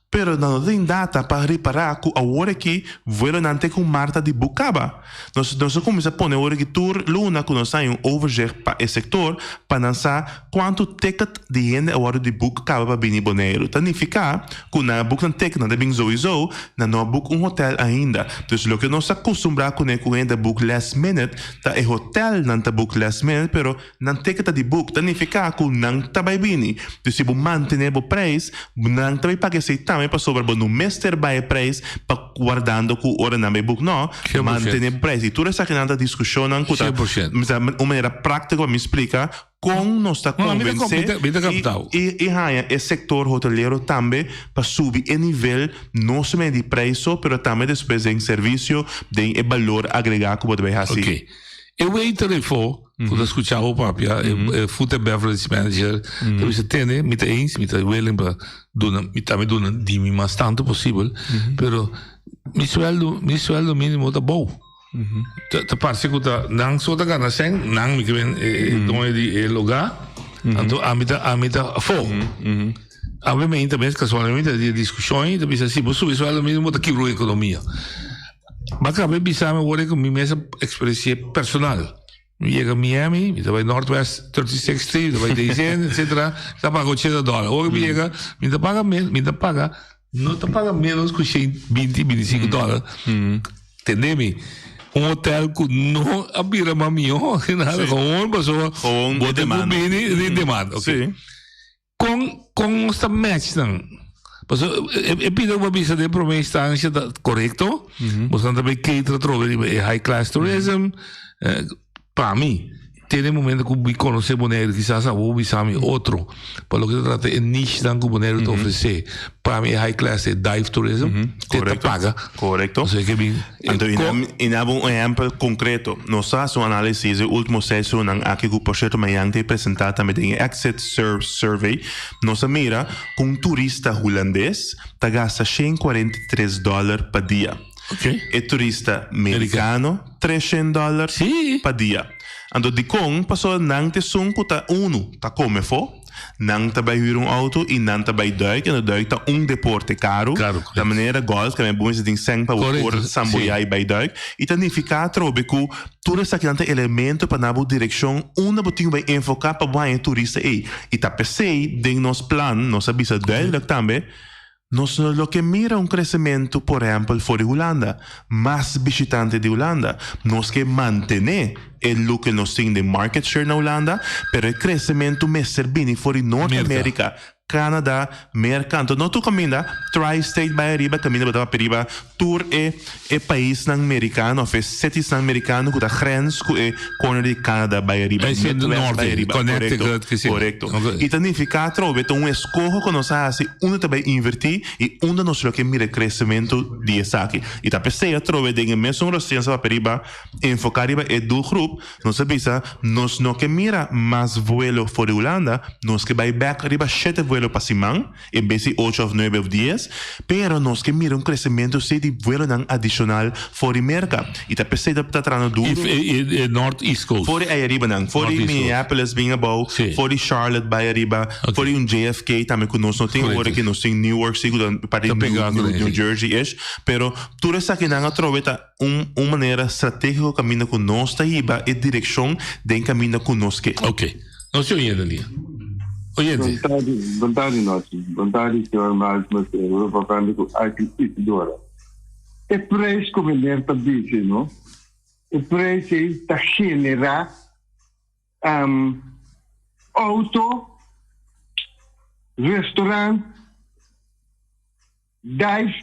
Pero nan no tin data pa ripará ku awor aki vuelonan te ku mar ta di boek kaba. Nos nos a kuminsá pone awor aki tur luna ku nos haña un overzicht pa e sektor pa nan sa kuantu ticket di hende a wòrdu di boek kaba pa bini Boneiru. Ta nifiká ku nan a boek nan ticket nan ta bin souiso nan no a boek un hotel ainda. Dus loke nos a kustumbrá kuné ku hende a boek last minute Ta e hotelnan ta book last minute pero nan ticket ta di book ta nifica cu nan ta bay bini. Dus si bo mantene bo prijs nan ta bay paga esey tambe pasobra bo no mester bay e prijs pa wardando cu ora nan bay book no mantene bo prijs y tur esakinan ta discusionnan cu ta un manera practico pa mi splica Kon nos ta konvensé i haña e sektor hotelero tambe pa subi e nivel no solamente di prijs so pero tambe despues den servisio, den e balor agregá ku bo ta bai hasi. Oké. E waiter efo ku ta skuchá bo papia, e food and beverage manager, ta bisa tende mi ta eens, mi ta willing pa duna, mi tambe duna di mi mas tantu posibel, pero mi sueldo, mi sueldo minimo ta bou. Ta parse ku ta nan so ta gana sèn, nan mi ke men e doño di e lugá, anto ami ta ami ta afó. Awe meinta mes kasualmente di e diskushon ei ta bisa si bo subi suèldo mínimo bo ta kibra un ekonomia. Bo a kaba bisa mi awor ku mi mes a eksperensi'é personal. Mi yega Miami, mi ta bai Northwest 36 Street, mi ta bai Days Inn, etcetera, mi ta paga ochenta dòler. Ora mi yega, mi ta paga men, mi ta paga, no ta paga menos ku 120, 25 dòler. Tende mi? Un hotel ku no a bira mas mihó, nada, gewoon pasobra Gewoon bo di tin ku demanda. bini di demanda. Oké. Sí. Kon kon nos ta match nan? Paso e e pida ku bo a bisa den prome instancia ta korekto. Boso nan ta bay cater atrobe riba e high class tourism. Pa mi, te den momento ku mi konosé Boneiru kisas abo bisa mi otro. Pa loke ta trata e niche nan ku Boneiru ta ofresé. Pa mi e high class e dive tourism te ta paga. Korekto. Paso e ke bin Anto i na bo un ehèmpel konkreto. Nos a hasi un análisis e último seis lunanan aki ku por sierto mañan ta e presentá tambe den e Exit Survey. Nos a mira ku un turista hulandes ta gasta 143 dòler pa dia. E turista merikano 300 dòler pa dia. Anto dikon? Pasobra nan ta esun ku ta unu ta kome afó. Nan ta bai hür un auto i nan ta bai duik en duik ta un deporte karu. Ta manera golf ku bo mester tin sèn pa bo por samboyá i bai duik. I ta nifiká atrobe ku tur esakinan ta elemento pa na bo direkshon unda bo tin ku bai enfoká pa bo haña e turista ei. I ta p'esei den nos plan nos a bisa duidelijk tambe Nos no lo ke mira un kresementu, por ehèmpel, for di Hulanda, mas bishitante di Hulanda. Nos ke mantené e loke nos tin den market share na Hulanda, pero e kresementu mester bini for di Noord Amerika. Canada, Merca, anto no tur caminda, tri-state bay ariba, caminda bo ta papia riba tur e e paisnan mericano of e citiesnan mericano cu ta grens cu e corner di Canada bay ariba, Bay siendo Midwest bay norte, ariba, Connecticut, corecto, que si. corecto. Ok. Y ta nifica atrobe ta un escoho cu nos a haci unda ta bay inverti y unda nos lo ke mira e crecemento di esaki. Y ta pesey atrobe den e mesun resistencia papia riba enfoca riba e doelgroep, Nos a bisa, nos no ke mira mas vuelo for di Hulanda, nos ke bai bek riba shete vuelo pa siman, en bes di ocho of nuebe of dies, pero nos ke mira un kresementu si di vuelonan adishonal for di Merka. I ta p'esei ta ta trahando duru. I e North East Coast. For di ei aribanan, for di North East Coast. Minneapolis bin abou, Si. for di Charlotte bai ariba, Ok. for di un JFK tambe ku nos no tin Correcto. ora ke nos tin Newark si ku ta parti Ta di pegá New ku New si. Jersey-ish, pero tur esakinan atrobe ta. Un un manera strategico caminda cu nos ta hiba e direccion den caminda cu nos ke. Ok. Nos tin oyente lia. Oyente. Bon tardi, bon tardi nochi. Bon tardi señor Miles Mercero, mi papia cu Arkin Isidora. E prijs cu meneer ta bici, no? E prijs ei ta genera um, auto, restaurant, Dive,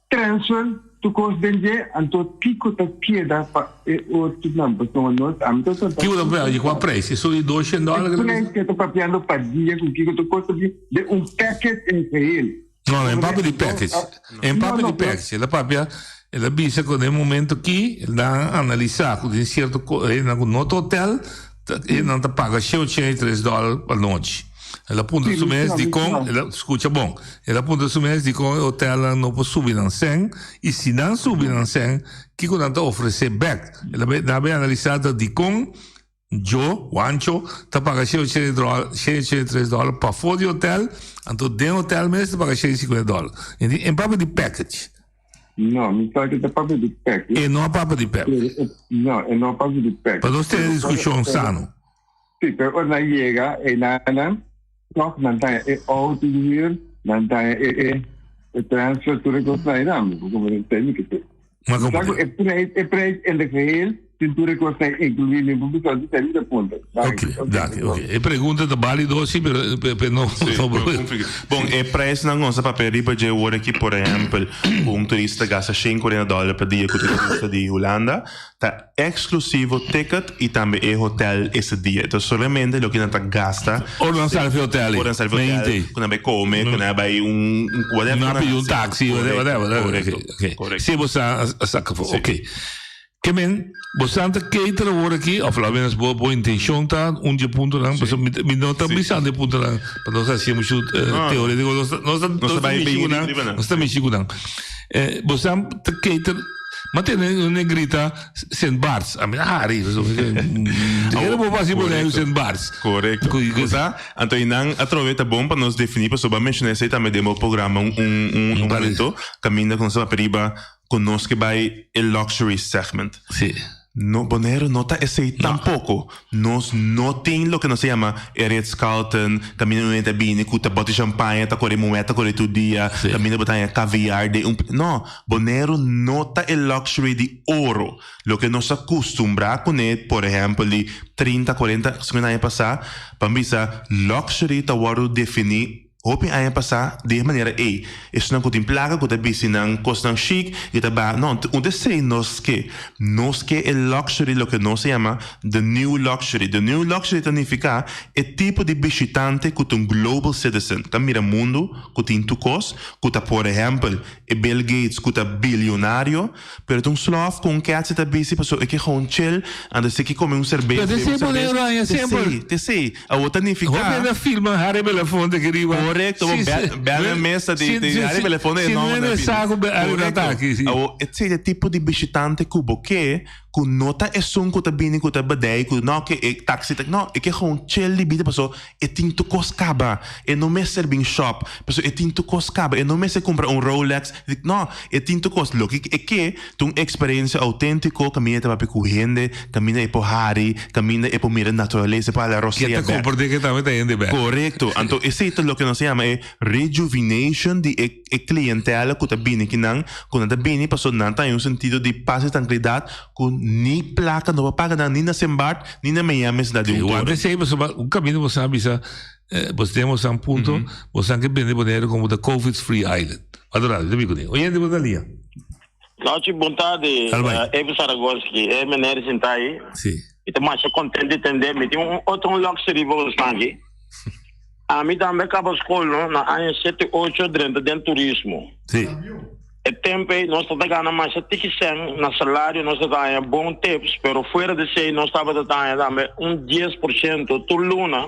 transfer tur kos den dje, anto kiko ta keda pa e otronan? Pasobra nos, ami ta trata. Kiko ta papia di kua prijs? Eso di doshen dòler E prijs ke ta papiando pa dia ku kiko ta kosta di den un package en geheel. No, no, e papia di package. E papia di package. El a papia, el a bisa ku den momento aki el a analisa ku den sierto hendenan ku no ta hotel, hendenan ta paga shen 83 dòler pa nochi. El a puntra su mes dikon, el a skucha bon, el a puntra su mes dikon e hotelnan no por subi nan sèn i si nan subi nan sèn, kiko nan ta ofresé bèk. El a bai, nan a bai analisá ta dikon Djo, Wancho, ta paga 183 dòler pafó di hotel, anto den hotel mes ta paga 150 dòler. Enti, en papia di package. No, mi sa ke ta papia di package. E no a papia di package. No, e no a papia di package. Pa nos tene diskushon sano. Sí, pero ora nan yega einanan, tòg nan ta haña e outo di huur, nan ta haña e e e transfer, tur e kosnan einan. Bo komprende esei mi ke te. Ma Sa ku e prijs, e prijs in de geheel tin tur e kosnan inkluí, mi por bisa di esei mi ta puntra. Oké, danki. Oké. E pregunta ta bálido sí, pero pero no Sí, no no konflikto. Bon, e prijsnan nos a papia riba dje wor aki, por ehèmpel, ku un turista gasta 140 dòler pa dia ku ta turista di Hulanda, ta Exclusivo ticket y tambe e hotel ese dia. Entonces solamente loke nan ta gasta. Ora nan sali fi hotel. Ora nan sali fi hotel. Cu nan bay come, cu nan bay un whatever. Nan a pidi un taxi, whatever. Correcto, correcto. Si bo sa a saca afo. Ok. Ke men, bo sa ta cater awor aki, of lo menos bo bo intencion ta un di e puntonan, pasobra mi no ta bisando e puntonan pa nos haci mucho teoretico, nos ta nos ta mishi cu nan, nos ta mishi cu nan. Bo sa ta cater. Ma tene un negrita Sint Barts. A mi a hari. Era bo fasi Boneiru Sint Barts. Correcto. Sa, anto einan atrobe ta bon pa nos defini pasobra bo a menciona esei tambe den bo programa un un un momento caminda cu nos ta papia riba cu nos ke bai e luxury segment. Si. No, Boneiru no ta esei tampoco. Nos no tin loke nos ta yama e Ritz Carlton, kaminda un hende ta bini ku ta bòti champaña, ta kore muhé, ta kore tur dia, kaminda bo ta haña caviar den un. No, Boneiru no ta e luxury di oro. Loke nos a kustumbrá kuné, por ehèmpel di 30, 40, 50 aña pasá, pa bisa luxury ta wòrdu definí Hopi aña pasá di e manera ei, esunnan ku tin plaka ku ta bisti nan kosnan chic i ta baha, no, un ta esei nos ke. Nos ke e luxury, loke nos ta yama the new luxury. The new luxury ta nifiká e tipo di bishitante ku ta un global citizen, ta mira mundu, ku tin tur kos, ku ta por ehèmpel e Bill Gates ku ta bilionario, Pero ta un slof ku un ketsi ta bisti pasobra e ke gewoon chill, anto si e ke kome un serbes, Pero bebe te un esei serbes, Boneiru haña te semper. esei, te esei. Awor ta nifiká. Hopi hende a filma Harry Belafonte aki riba. Korekto, bo Si, bel, si. bel na mesa di, Si, di si, Harry si. Belafonte e Si no nòmber hende na bini. sa ku Harry ta Korekto. aki, si. Awor, esei ta e tipo di bishitante ku bo ke, ku no ta esun ku ta bini ku ta badei ku no ke e taxi ta, no, e ke gewoon chill di bida pasobra E tin tur kos kaba. E no mester bin shop. Pasobra e tin tur kos kaba. E no mester kumpra un Rolex. No, e tin tur kos. Loke e ke ta un eksperensia outéntiko kaminda e ta papia ku hende, kaminda e por hari, kaminda e por mira naturalesa, e por hala rosea Ke ta bèk. komprendé ke tambe ta hende bèk. Korekto. Anto esei ta loke nos ta yama e rejuvenation di e e klientela ku ta bini kinan, ku nan ta bini pasobra nan ta haña un sentido di pas i trankilidat ku ni plaka no por paga nan ni na Sint Bart ni na Miami siudat di un Wak toren. esei pasobra un kaminda bo sa bisa. Bos tenemos un punto, bos ke bende Bonaire como the COVID free island. Adorado, te bico Oyente, bo lia. Nochi, bon tardi. Evo Saragoski, e meneer Sintai. Si. Mi ta masha kontentu di tende. Mi tin un otro un luxury volgens mij. Ami tambe a kaba skol, no, na aña 78 drenta den turismo. E tempo ei nos tabata gana masha tiki sèn na salario, nos tabata haña bon tips, pero fuera di esei nos tabata ta haña tambe un 10% tur luna.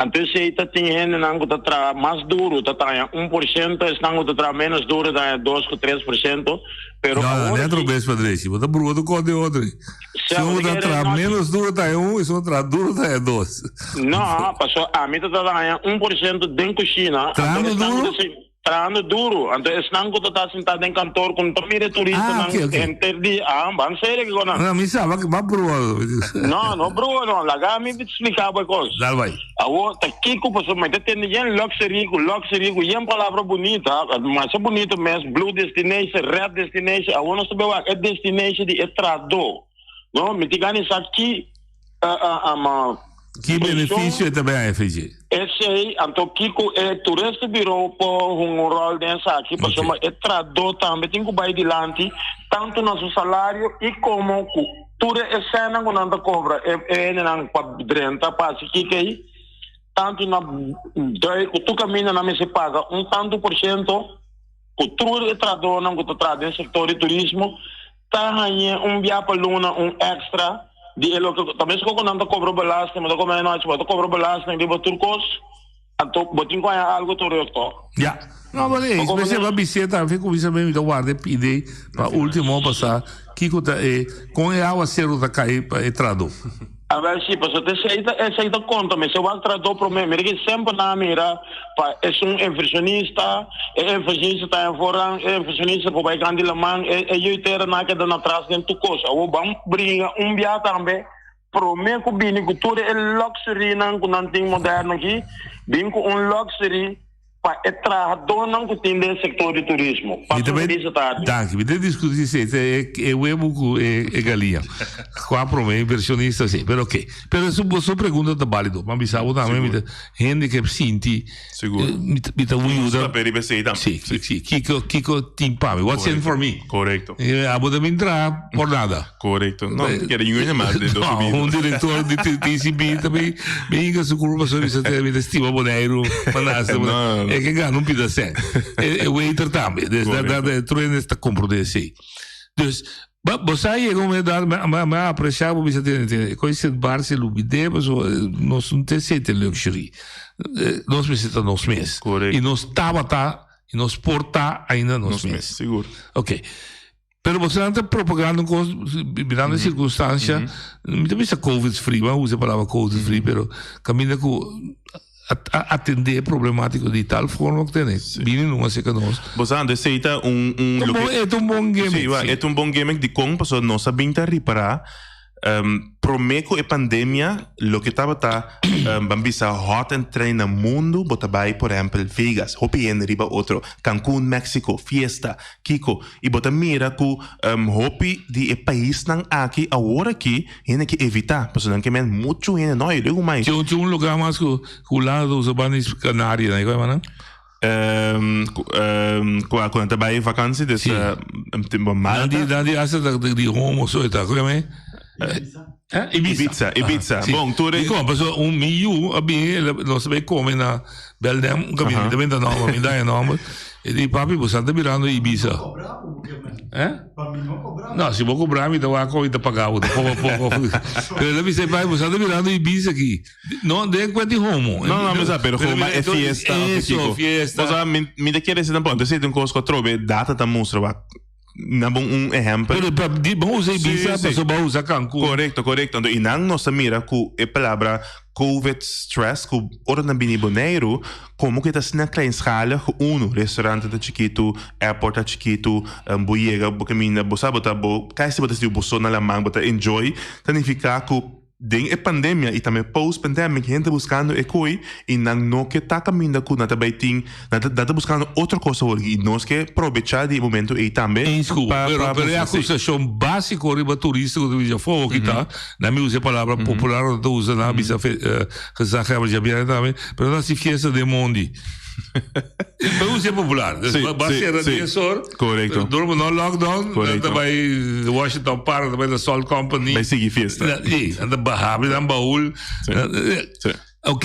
Anto esei ta tin hendenan ku ta traha mas duru ta taña 1%, esnan ku ta traha ménos duru ta haña 2 ku 3%, pero No, no, awor net aki robes pa drechi. Bo ta brua tu kos di otro. Si un ta traha ménos duru ta haña un, i si un ta traha duru ta haña dos. No, paso ami ta ta haña 1% den kushina, anto Trahando esnan ku duru? ta si trahando duru, anto esnan ku ta ta sintá den kantor ku no ta mira e Ah, turistanan ok. henter dia, ah, ban serio kiko nan. No, mi sa, ba ba brua. No, no brua no, laga mi splika bo e kos. Dal bai. Awor ta kiko pasobra mi ta tende yen luxury ku luxury ku yen palabra bunita, masha bunita mes, blue destination, red destination, awor nos ta bai wak e destination di e trahadó, no? Mi tin gana di sa ki Ki benefisio e ta bai haña FG? Esei, anto kiko e toeristenbureau por hunga un ròl den esaki, pasobra e trahadó tambe tin ku bai dilanti, tantu na su salario i komo ku tur e esènan ku nan ta kobra e hendenan pa drenta pa hasi kiko ei, tantu na dui ku tur kaminda nan mester paga un tantu por shento ku tur e trahadónan ku ta traha den sektor di turismo ta haña un bia pa luna un extra di e loke ta mes ku nan ta kobra belasting, bo ta kome anochi, bo ta kobra belasting riba tur kos, anto bo tin ku haña algu terug tòg? Ya. No, maar nee, especial pa biseta, fi kuminsa mi ta warda e pide pa ultimo pasá kiko ta e kon e awaseru ta kai pa e trahadó. Awel si, pasobra esei ta esei ta konta mester wak trahadó promé. Mira ki semper nan a mira pa esun inversionista, e inversionista ta en voorrang, e inversionista por bai grandi laman, e e yuitera nan a keda na tras den tur kos. Awor ban bringa un bia tambe promé ku bini ku tur e luxurynan ku nan tin moderno aki, bin ku un luxury pa e trahadónan ku tin den sektor di turismo. Mi ta bai, danki. Mi ta diskutí si e e webu ku e e galiña. Kua promé inversionista si, pero oke. Pero su su pregunta ta bálido. M'a bisa bo tambe mi ta hende ke sinti Sigur. mi ta mi ta Nos yuda. ta riba esei tambe. Si, si. Kiko kiko tin pa mi? What's in for me? Korekto. Abo ta bin traha por nada. Korekto. No, kere ningun hende mas den nos No, bida. un direktor di TCB ta bin bin hinka su kurpa pasobra bisa te mi ta stima Boneiru pa nase. No, no, no. E ke gana un pida sèn. E waiter tambe. Dus dat Korekto. dat tur hende ta komprondé esei. Dus ba bo sa yega un edat mi a mi a apresiá bo bisa tene tene koe Sint Bart si lubidé pasobra nos no ta esei te luxury. Nos mester ta nos mes. Korekto. I nos tabata i nos por ta ainda nos Nos mes, mes. sigur. Oké. Pero boso ta propagando un kos, mirando e sirkunstansia, mi ta bisa covid free, mi a usa e palabra covid free, pero kaminda ku a atendé e problemátiko di tal forma ku tene, bini numa serka nos. Bo sa, anto esei ta un, un E ta un bon, e ta un bon gimmick. Sí, e ta un bon gimmick dikon pasobra nos a bin ta ripará Promé ku e pandemia loke tabata ban bisa hot and trending na mundu bo ta bai por ehèmpel Vegas hopi hende riba otro, Cancun Mexico, fiesta, kiko i bo ta mira ku hopi di e paisnan aki awor aki hende ke evitá pasobra nan ke men muchu hende no e luego mai. Tin un lugá mas ku Hulanda ta usa banda di Canarianan, kua e nan? Kua ku nan ta bai vakansi des Sí. Malta. Nan di nan di hasta ta di homo so eta ku yama Eh? Ibiza. Ibiza, Ibiza. Sí. Bon, tur e Dikon? Pasobra un mi yu a bini nos a bai kome na Beldem un kaminda mi ta benta nòmber mi daña nòmber e di papi bo sa ta birando Ibiza. Eh? No, si bo kobra mi ta wak kon mi ta paga bo poko a poko. Pero el a bisa papi bo sa ta birando Ibiza aki. No, den cuenta di homo. No, no, mi sa, pero gewoon maar e fiesta of Eso, kiko. fiesta. O sea, mi, mi ta kere decir tampoco. Entonces, un cos cu atrobe data ta mustra wak. Na bon un ehempel. Pero pa, di, bo usa Ibiza, Sí, sí. paso bo usa Cancun. Correcto, correcto. Anto, y nan nos ta mira cu e palabra COVID stress, cu ora nan bini Boneiru, como cu e ta asina kleinschalig, cu uno, restaurante ta chikitu, airport ta chikitu, bo yega, bo caminda, bo sa, bo ta, bo, casi bo ta sinti bo so na laman, bo ta enjoy, ta nifica cu. Den e pandemia y tambe post pandemic hende ta buscando e koe y nan no ke ta caminda cu nan ta bay tin, nan ta nan ta buscando otro cos awor y nos ke probecha di e momento ey tambe Eens cu, pa pero pa pero e mustra si. acusacion basico riba turista cu ta bisa afo aki ta, nan mi usa e palabra popular cu nan ta usa, nan a bisa fe gezaghebber djabièrnè tambe, pero nan ta haci fiesta den mondi. Bo usa e popular. Dus Sí, ba sí, cera sí. 10 or. Correcto. Door bo no lockdown, nan Correcto. ta bai Washington Park, nan ta bai na Salt Company. Bai sigui fiesta. Na- Sí, nan ta baha habri nan baul. Sí. Sí. Ok,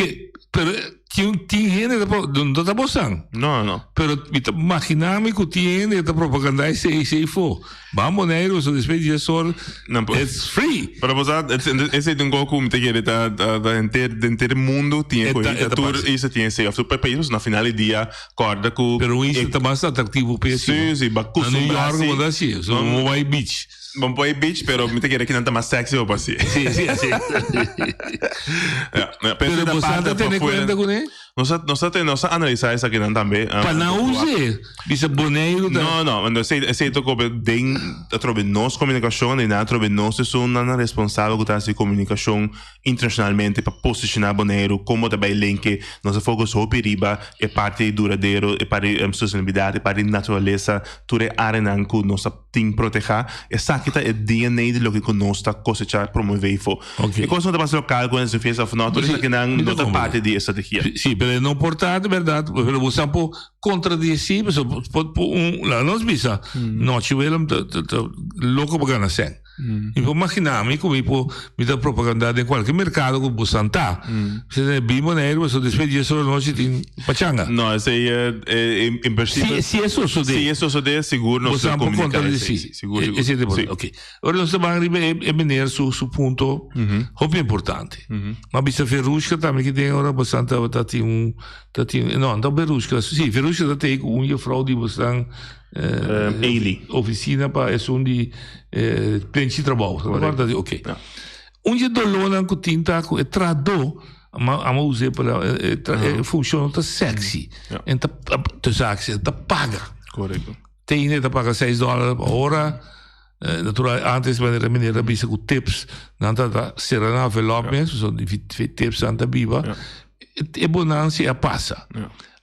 pero tin tin hende ta pro- no ta bosan. No, no. Pero mi ta imagina mi cu tin hende ta propaganda esey esey fo. Ban Boneiru, so despues di 10 or, No, po- it's free. Pero bo sa, esei ta un kos ku mi ta kere ta ta ta henter den henter mundu tin e E kos ta- e ta ta tur pasa. isla tin esei. Of tur pais pasobra na final di dia kòrda ku Pero un isla e ta mas atractivo pa esei, Sí, no? sí, ba Na New kustumbrá York si. bo ta hasi, so No, bo bai beach. Bo bai beach pero mi ta kere kinan ta mas sexy pa hasi. Sí, sí, sí. Ja, ja, pero Pero esei ta bo sa parte ta tene pafuera. kuenta kuné? Nos a nos a nos a analisá esakinan tambe. Pa nan us'é. Bisa Boneiru ta. No, no, no, esei esei ta kobe den atrobe nos komunikashon i nan atrobe nos esunnan responsabel ku ta hasi komunikashon internashonalmente pa posishoná Boneiru komo ta bai lenke. Nos a focus hopi riba e parti duradero, e parti sostenibilidat, e parti naturalesa, tur e areanan ku nos ta tin protehá. Esaki ta e DNA di loke ku nos ta kosechá promové ifo. Ok. E kos no ta pasa lokal ku nan fiesta òf no, tur Sí, esakinan mi ta no ta komprendé. parti di e strategia. Sí, pero e no por ta di bèrdat, pero bo sa por kontradesí, pasobra por por un, laga nos bisa, Nochi Willem ta ta ta loko pa gana sèn. Mi por maginá mi ku mi por mi ta propagandá den kualke merkado ku bo san ta. Si ta bin Boneiru, pasobra despues di dies ora nochi tin pachanga. No, esei en principio. Si si e sosodé. Si e sosodé, sigur Bo nos ta san por komuniká esei, kontradesí. sí, sigur, sigur. Esei ta Sí. importante. Ok. Ora nos ta ban riba e e meneer su su punto hopi importante. Ma bisa Verushka tambe ki den ora bosan tabata tin un ta tin no no Verushka si Verushka ta tei ku un juffrouw di bosan Eli. oficina pa esun di plenchi trabou. Correcto. Ok. Un di e dolónan ku tin ta ku e trahadó ama ama usa e palabra e tra e funshon no ta sexy. En ta tussen haakjes en ta paga. Correcto. Te hende ta paga seis dòler pa ora. Natural antes manera meneer a bisa ku tips nan ta ta sera nan envelop mes pasobra di tips nan ta biba. E bonansia a pasa.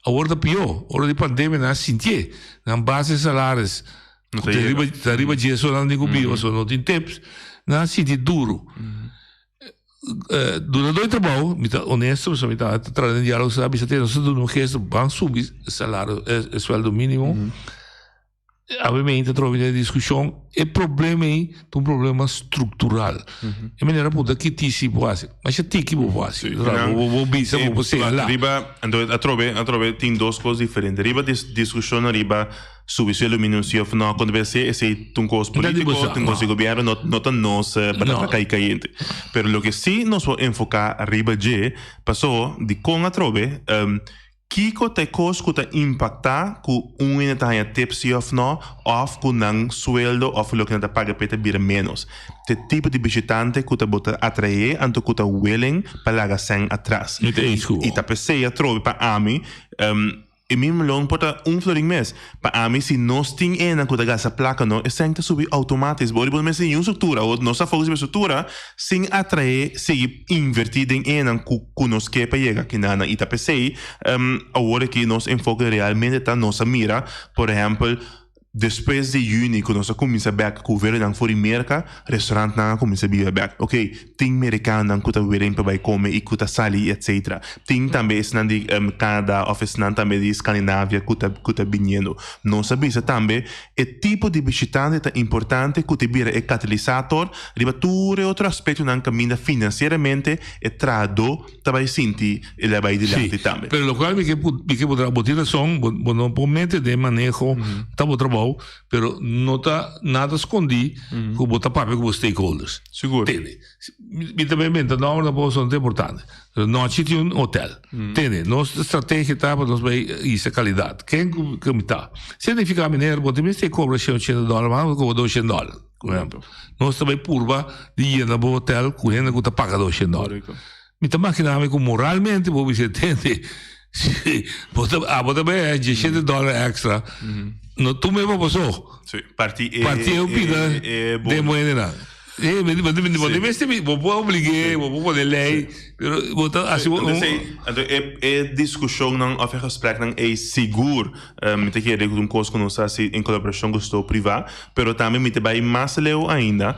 Awor ta pió. Ora di pandemia nan a sintié. Nan base salaris ku ta riba ta riba dje so nan tin ku biba pasobra no tin tips. Nan a sinti duru. Dunadó di trabou, mi ta honesto pasobra mi ta traha den diálogo sa bisa te nos ta duna un gesto ban subi salario e sueldo mínimo. Awe mi ainda trobe den e diskushon, e problema ei ta un problema struktural. E manera punta ki tisi bo hasi, masha tiki bo por hasi. Bo bo bisa, bo por señalá. Riba, anto atrobe, atrobe tin dos kos diferente. Riba dis diskushon riba subi sueldo mínimo si òf no, kon debe ser, esei ta un kos polítiko, ta un kos di gobièrnu, no no ta nos batata kai kayente. Pero loke si nos por enfoká riba dje, paso dikon atrobe Kiko ta e kos ku ta impaktá ku un hende ta haña tip sí òf nò, òf ku nan sueldo òf loke nan ta paga p'e ta bira ménos? Ta e tipo di bishitante ku ta bo ta atraé anto ku ta willing pa laga sèn atras. Mi ta eens ku bo. I ta p'esei atrobe pa ami, e minimum loon por ta un florin mes. Pa ami si nos tin enan ku ta gasta plaka no, e sèn ta subi outomátis. Bo riba no mester niun struktura. Awor nos ta focus riba e struktura sin atraé sigui invertí den enan ku ku nos ke pa yega kinanan. I ta p'esei awor aki nos enfoke realmente ta nos a mira por ehèmpel despues di yüni ku nos a kuminsá bèk ku velonan for di Merka, restaurantnan a kuminsá biba bèk. Oke, tin merikanonan ku ta weren pa bai kome i ku ta sali etsetera. Tin tambe esnan di Canada òf esnan tambe di Skandinavia ku ta ku ta biniendo. Nos a bisa tambe e tipo di bishitante ta importante ku ta bira e katalisator riba tur e otro aspektonan kaminda finansieramente e trahadó ta bai sinti el a bai dilanti Sí, tambe. pero lokual mi ke mi ke bo tin rason, bo bo no por mete den maneho ta bo trabou, pero no ta nada skondí ku bo ta papia ku bo stakeholders. Sigur. Tende. Mi ta benta nomber tampoco so no ta importante. Pero nochi tin un hotel. Tende, nos strategia ta pa nos bay hisa calidad. Ken cu cu mi ta? Significa meneer bo tin mester cobra shen ochenta dollar mas bo cobra doshen dollar. Por ehempel. Nos ta bay purba di yena bo hotel cu hende cu ta paga doshen dollar. Mi ta makina mi cu moralmente bo bisa tende si bo ta abo ta bay djeshete dollar extra no tuma e pa bo so. Sí, parti e Parti e pida e den bo hendenan. Eh, mi bo bo tin mester bo por oblig'é, bo por pone lei, pero bo ta hasi un. Anto esei, anto e e diskushonnan òf e gespreknan ei sigur mi ta kere ku ta un kos ku nos ta hasi en kolaborashon ku sector privá, pero tambe mi ta bai mas leu ainda.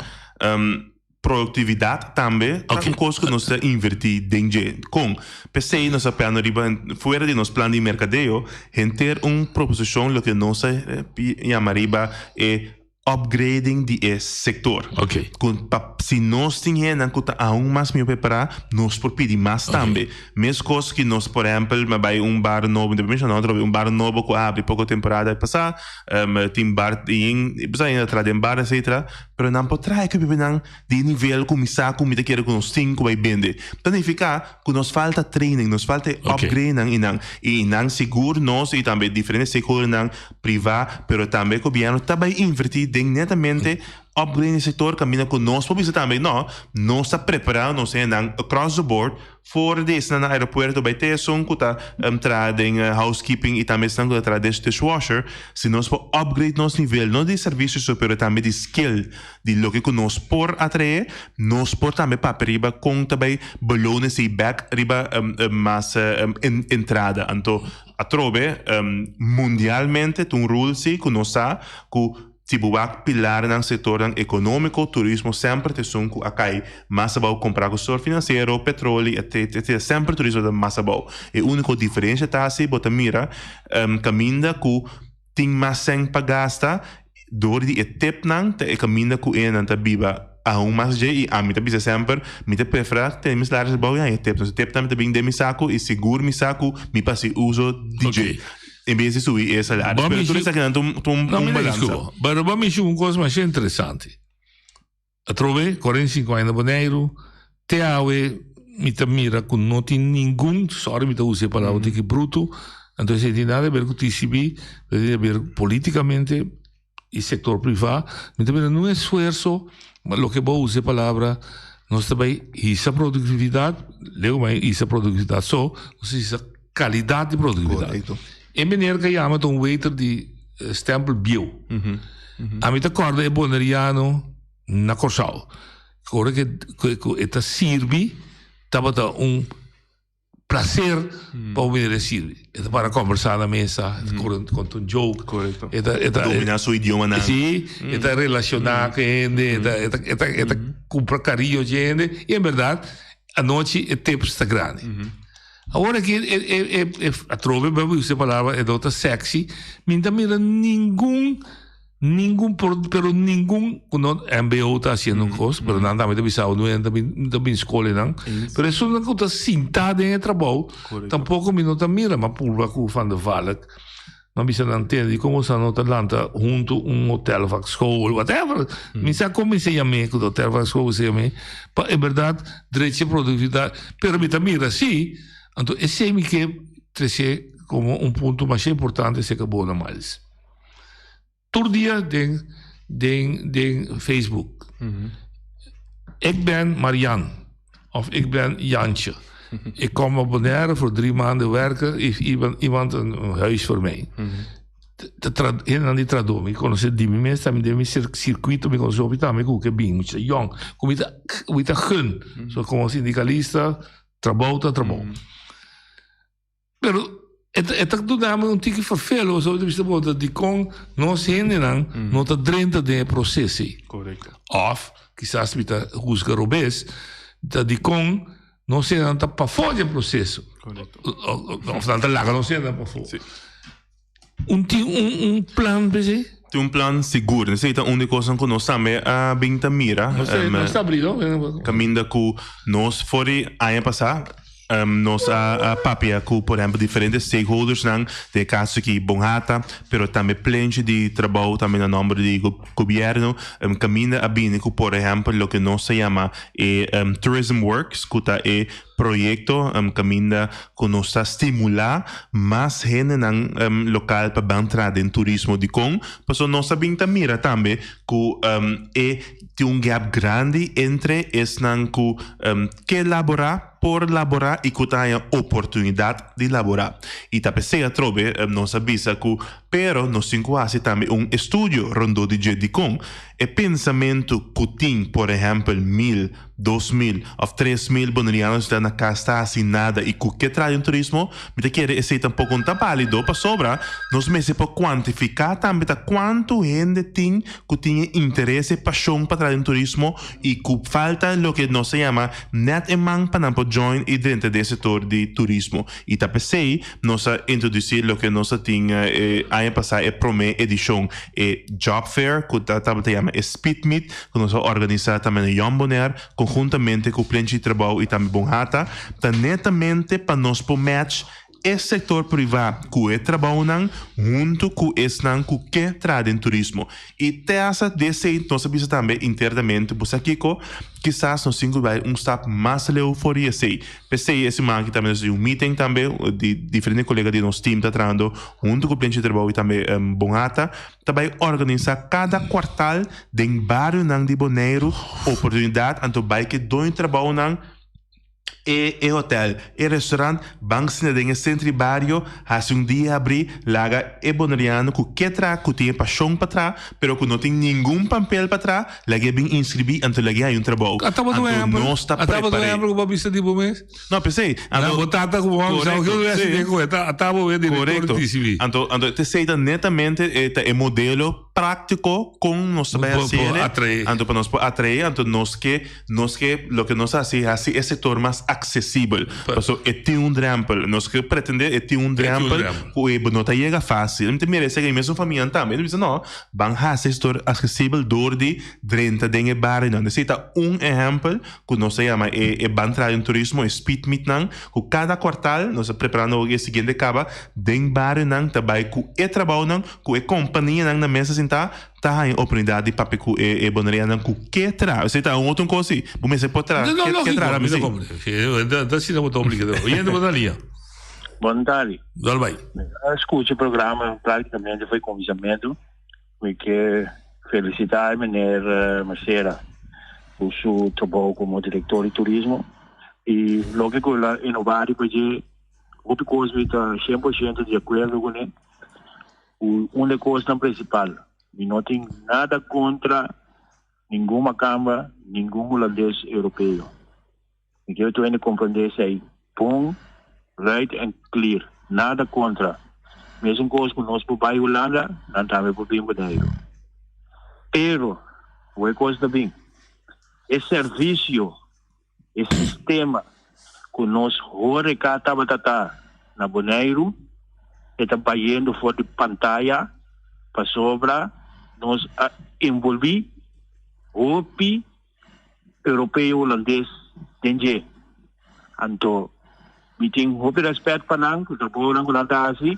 Produktividat tambe ta un kos ku nos ta invertí den dje. Kon? P'esei nos a plano riba, fuera di nos plan di merkadeo, henter un proposishon loke nos a yama riba e upgrading di e sektor. Ku pa si nos tin hendenan ku ta aun mas mihó prepará, nos por pidi mas tambe. Meskos ku nos, por ehèmpel, mi a bai un bar nobo, mi ta menshoná otro un bar nobo ku a habri poko temporada pasá, tin bar, tin, bo sa, traha den bar etcetera. Pero nan por traha e ekiponan di e nivel ku mi sa ku mi ta kere ku nos tin ku bai bende. Ta nifiká ku nos falta training, nos falta e upgradenan i nan. I nan sigur nos i tambe diferente stakeholdernan privá pero tambe gobièrnu ta bai invertí den netamente upgrade e sektor kaminda ku nos por bisa tambe no, nos ta prepará nos hendenan across the board For di esnan na aeropuerto bai te esun ku ta traha den housekeeping i tambe esnan ku ta traha den dishwasher, si nos por upgrade nos nivel no di servisio so pero tambe di skill di loke ku nos por atrae, nos por tambe papia riba kon ta bai belonen esei bek riba mas entrada. Anto atrobe mundialmente ta un rule si ku nos sa ku Si bo wak pilarnan sektornan ekonómiko, turismo semper ta esun ku a kai mas abou kompará ku sektor finansiero, petroli, etc. Etc. Semper turismo ta mas abou. E úniko diferensia ta si bo ta mira kaminda ku tin mas sèn pa gasta dor di e tepnan ta e kaminda ku enan ta biba aun mas dje i ami ta bisa semper mi ta preferá tene mi salaris abou i haña tep. Entonces tepnan mi ta bin den mi saku i sigur mi sa ku mi pa hasi uso di dje. En bes di subi e salaris. Bo Pero tur mishi- esakinan ta un, ta un, No, un mi balansa. disculpa. Pero bo mishi un cos masha interesante. Atrobe, 45 aña na Boneiru, te awe mi ta mira cu no tin ningun, sorry mi ta usa e palabra tiki bruto, anto esey tin nada haber cu TCB, pero tin haber politicamente y sector priva, mi ta mira nun esfuerzo, loke bo usa e palabra, nos ta bay hisa productividad, lego bay hisa productividad so, nos ta hisa calidad di productividad. Correcto. E meneer ke yama ta un waiter di stempel bieu. Ami ta corda e boneriano na Corsou. Ora ke ke e ta sirbi tabata un placer pa un meneer e sirbi. E ta para conversa na mesa, e ta conta un joke. Correcto. E ta e ta Domina su idiomanan. Si, e ta relaciona cu hende, e ta e ta e ta e ta cumpra cariño dje hende y en berdad anochi e tips ta grandi. Awor aki e e e atrobe mi a usa e palabra e no ta sexy, mi no ta mira ningun ningun por pero ningun ku no mbo ta hasiendo un kos pero nan tambe ta bisa no ta bin ta bin skol einan pero esunnan ku ta sinta den e trabou tampoko mi no ta mira mi a purba ku Van der Valk. Nan bisa nan tende di como sa no ta lanta hunto un hotel vak school whatever. Mi sa como mi se yam'é cu hotel vak school se yam'é pa en berdad drecha e productividad. Pero mi ta mira si, anto esey mi ke trece como un punto masha importante acerca bo na Miles. Tur dia den den den Facebook. Ik ben Marian of ik ben Jantje. Ik kom op Bonaire voor drie maanden werken. Heeft iemand, iemand een, een huis voor mij? Te tra hendenan di trado mi konosé di mi mes tambe den mi sirkuito mi konosé hopi tambe ku ke bin mucha yòn ku mi ta mi ta gun so komo sindikalista trabou ta trabou. Pero e ta e ta duna mi un tiki fervelo pasobra mi ta bisa bo ta dikon nos hendenan no ta drenta den e proces ei. Korekto. Of kisas mi ta husga robes, ta dikon nos hendenan ta pafó di e proceso. Korekto. Of nan ta laga nos hendenan pafó. Si. Un tin un un plan p'esei? Tin un plan sigur. Esei ta un di e kosnan ku nos tambe a bin ta mira. Nos ta nos ta abri no? Kaminda ku nos for di aña pasá nos a a papia ku por ehèmpel diferente stakeholdersnan, den e kaso aki Bonhata, pero tambe plenchi di trabou tambe na nòmber di gobièrnu, kaminda a bini ku por ehèmpel loke nos ta yama e Tourism Works ku ta e Proyekto kaminda ku nos ta stimulá mas hendenan lokal pa ban traha den turismo. Dikon? Pasobra nos ta bin ta mira tambe ku e tin un gap grandi entre esnan ku ke laborá, por laborá i ku ta haña oportunidat di laborá. I ta p'esei atrobe nos a bisa ku pero nos tin ku hasi tambe un estudio rondó di dje dikon e pensamentu ku tin por ehèmpel mil, 2000 òf 3000 bonerianos ta na kas ta hasi nada i ku ke traha den turismo, mi ta kere esei tampoko no ta bálido pasobra nos mester por kuantifiká tambe ta kuantu hende tin ku tin e interes, e pashon pa traha den turismo i ku falta loke nos ta yama nèt e man pa nan por join i drenta den e sektor di turismo. I ta p'esei nos a introdusí loke nos a tin e aña pasá e promé edishon, e Job Fair ku ta tabata yama e Speed Meet ku nos a organisá tambe na Jong Bonaire konhuntamente ku Plenchi Trabou i tambe Bonhata, ta netamente pa nos por match e sektor privá ku e trabounan huntu ku esnan ku ke traha den turismo. I te hasta di esei nos a bisa tambe internamente, bo sa kiko? Kisas nos tin ku bai un stap mas leu for di esei. P'esei e siman aki tambe nos tin un meeting tambe di diferente kolega di nos team ta trahando huntu ku Plenchi Trabou i tambe Bonhata ta bai organisá kada kuartal den barionan di Boneiru oportunidat anto bai ke doño trabounan e e hotel, e restaurant, ban sinta den e sentro di bario, hasi un dia habrí, laga e boneriano ku ke traha, ku tin e pashon pa traha, pero ku no tin ningun pampel pa traha, lag'é bin inskribí anto lag'é haña un trabou. Ata bo Anto ehempel, nos ta ata bo prepar'é. ehempel ku bo a bisa di bo mes. No, p'esei, Na anto bo tata ku bo mama bisa, korekto, "Oke, sí. si ku ata ata bo e direktor Korekto. di TCB." Anto anto t'esei ta netamente e ta e modelo práktiko kon nos ta bai Por hasi por ene, atraé. anto pa nos por atraé, anto nos ke Nos ke loke nos hasi, hasi e sektor mas aksesibel. Paso e tin un drèmpel. Nos ke pretendé e tin un drèmpel ku e no ta yega fásil. Mi ta mira esei ku mi mesun famianan tambe. Mi ta bisa no, ban hasi e sektor aksesibel dor di drenta den e barionan. Esei ta un ehèmpel ku nos ta yama e e ban traha den turismo, e speed meetnan, ku kada kuartal nos ta preparando awor e siguiente kaba den barionan ta bai ku e trabounan, ku e kompanianan na mesa sintá Ta haña oportunidat di papia ku e bonerianan ku ke traha. Esei ta un otro kos si. Bo mester por traha. No, Ke lógico, traha mi ta si. komprende. Ta asina bo ta obliga. Oyente bo ta lia. Bon tardi. Dal bai. Mi a skucha e programa praktikamente foi kuminsamentu. Mi ke felisitá e meneer Mercera ku su trabou komo direktor di turismo i loke ku el a inová riba dje hopi kos mi ta 100% di akuerdo kuné. Ku un de kosnan prinsipal, mi no tin nada kontra ningun makamba, ningun hulandes europeo. Mi kier tur hende komprendé esei bon, luid en klir. Nada kontra. Mesun kos ku nos por bai Hulanda, nan tambe por bin Boneiru. Pero, ku e kos ta bin, e servisio, e sistema ku nos horeca tabata ta na Boneiru e ta bayendo for di pantaya pasobra nos a envolvi hopi europeo hulandes den dje. Anto mi tin hopi respet pa nan ku trabounan ku nan ta hasi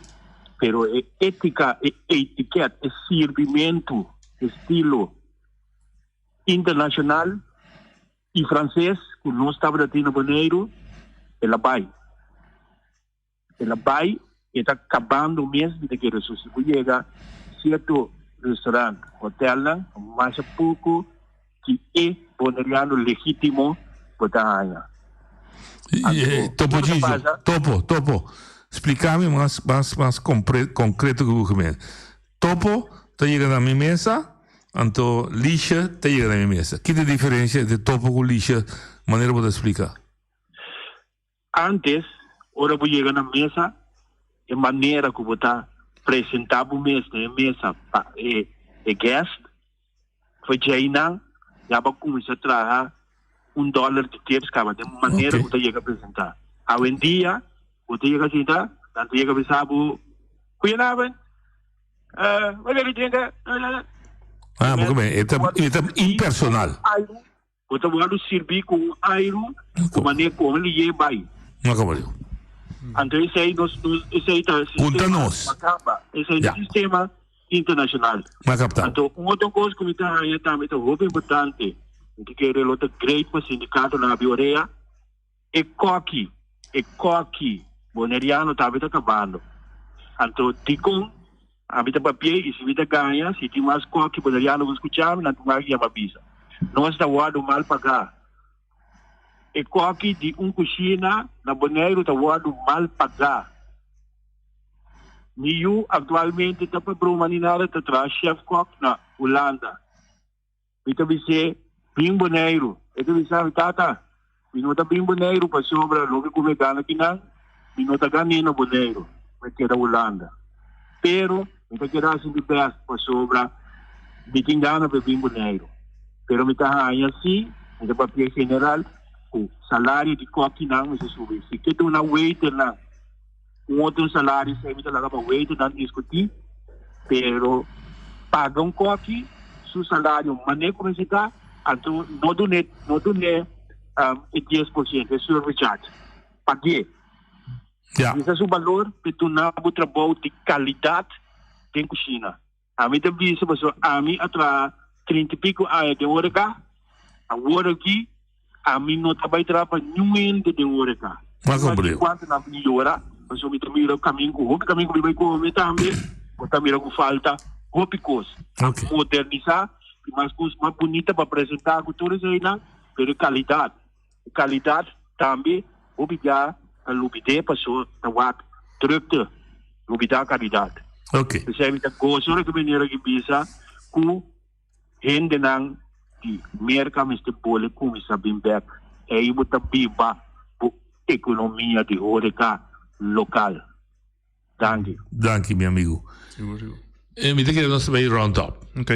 pero e etica, e etiket, e sirbimentu, estilo internacional I franses ku nos tabata tin na Boneiru, el a bai. El a bai, e ta kabando mes, mi ta kere. So si bo yega sierto restaurant, hotelnan, masha poko di e boneriano legítimo bo ta haña. Anto, Topo kiko ta Gigio, pasa? Topo, Topo, splika mi mas, mas, mas konkreto ku bo gemen. Topo ta yega na mi mesa, anto Lisha ta yega na mi mesa. Ki ta e diferencia entre Topo ku Lisha, manera bo ta splika? Antes, ora bo yega na mesa, e manera ku bo ta presenta bo mes na e mesa pa e e guest, for djeinan ya bo a kuminsá traha un dòler di tips kaba den manera ku ta yega presentá. Awendia bo ta yega sinta, nan ta yega bisa bo, Goedenavond, wat wil u drinken? Ah, bo ke e ta e ta impersonal. Bo ta wòrdu sirbí ku un airu ku manera ku lié bai. No kaba diu. Anto esei nos nos esei ta Punta sistema nos. makamba. Esei ta Ya. sistema internashonal. Ma kapta. Anto un otro kos ku mi ta haña tambe ta hopi importante, mi ta kere lo ta great pa sindikatonan abi orea, e koki, e koki boneriano tambe ta kabando. Anto dikon? Ami ta papia i si mi ta gaña, si tin mas koki boneriano ku skucha mi, nan tin mas yama bisa. Nos ta wòrdu mal pagá. E koki di un kushina na Boneiru ta wòrdu mal pagá. Mi yu aktualmente ta pa broma ni nada ta traha chef kok na Hulanda. Mi ta bis'é, Bin Boneiru. E ta bisa mi, Tata, mi no ta bin Boneiru pasobra loke ku mi gana kinan, mi no ta gan'é na Boneiru. Mi keda Hulanda. Pero mi ta keda hasi mi bèst pasobra mi tin gana pa e bin Boneiru. Pero mi ta haña si, mi ta papia general, ku salario di kòkinan mester subi. Si ke duna waiternan un otro salario, esei mi ta laga pa waiternan diskutí. Pero paga un kòki su salario manera ku mester ta, anto no dun'é no dun'é e 10%, e service charge. Pag'é. Ja. Bisa su balor pe duna bo trabou di kalidat den kushina. Ami ta bisa pasobra ami a traha 30 i piko aña den horeca, awor aki ami no ta bai traha pa niun hende den horeca. Mas Mas kuantu nan bin yora, pasobra mi ta mira kamin ku hopi kamin ku mi bai kome tambe, bo ta mira ku falta hopi kos. Okay. Modernisa i mas kos mas bunita pa presenta ku tur eseinan, pero e kalidat. E kalidat tambe hopi bia ta lubid'é paso ta wak drukte, lubidá kalidat. Ok. P'esei mi ta gosa ora ku manera ki bisa ku hendenan di Merka mester bole kuminsá bin bèk. Ei bo ta biba bo ekonomia di horeka lokal. Danki. Danki mi amigo. Sigur, sigur. Eh, mi ta kere nos ta bay round up. Ok.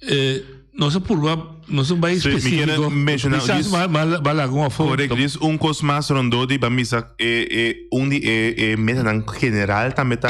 Eh, nos a purba, nos a bay Sí, mi kere específico. menciona Quizás dis- ba, ba, ba laga un afo. Correct, dis un kos mas rondó di ba misa e, e, un di e, e metanan general tambe ta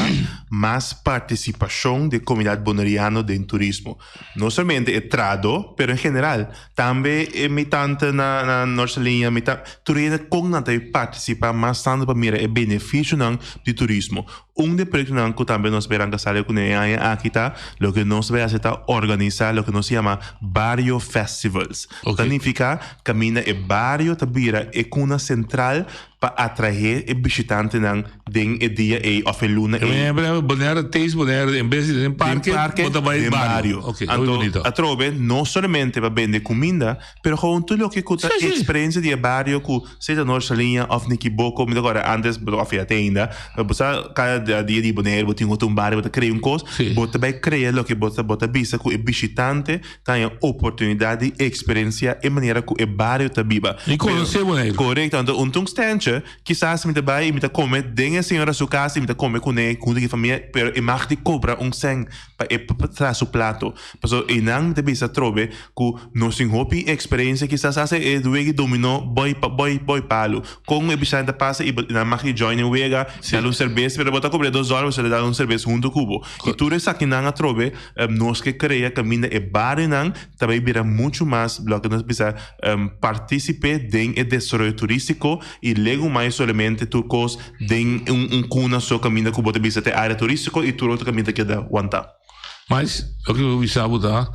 mas partisipashon di komunidat boneriano den turismo. No solamente e trado, pero en general. Tambe e mi tante na na Norsaliña, mi ta tur hende kon nan ta participa mas tanto pa mira e beneficionan di turismo. Un di e proyectonan cu tambe nos bay ranca sali cune e aña aki ta loke nos bay haci ta organisa loke nos yama Bario Festivals. Ta nifica caminda e bario ta bira e cuna central pa atrae e bishitantenan den e dia ei of e luna ei. Bonaire Taste Bonaire en bes di den parke, bo ta bai den bario. bario. Ok, hopi Anto bonito. atrobe no solamente pa bende kuminda, pero gewoon tur loke ku ta Sí, sí. eksperensia di e bario ku sea ta Noord Saliña of Nikiboko, mi ta kòrda antes of ya te ainda, bo sa kada dia di Bonaire bo tin otro un bario bo ta krea un kos, Sí. bo ta bai krea loke bo ta bo ta bisa ku e bishitante ta haña oportunidat di eksperensiá e manera ku e bario ta biba. I konosé Boneiru. Korekto. Anto un tung stèntje, kisas mi ta bai i mi ta kome den e señora su kas i mi ta kome kuné huntu ku e famia, pero e mag di kobra un sèn pa e traha su plato. Pasobra einan mi ta bisa atrobe ku nos tin hopi eksperensia, kisas hasta e wega di dominó boi boi boi palu. Kon e bishante ta pasa i nan mag di join e wega, dal un serbes, pero bo ta kobra dos dòler, bo ta dal un serbes huntu ku bo. I tur esakinan atrobe Nos ke krea kaminda e barionan ta bai bira muchu mas, loke nos bisa, partisipe den e desaroyo turístiko i legumai solamente tur kos den un kuna so kaminda ku bo ta bisa ta e área turístiko i tur otro kaminda ta keda wantá. Mas, loke mi por bisa bo ta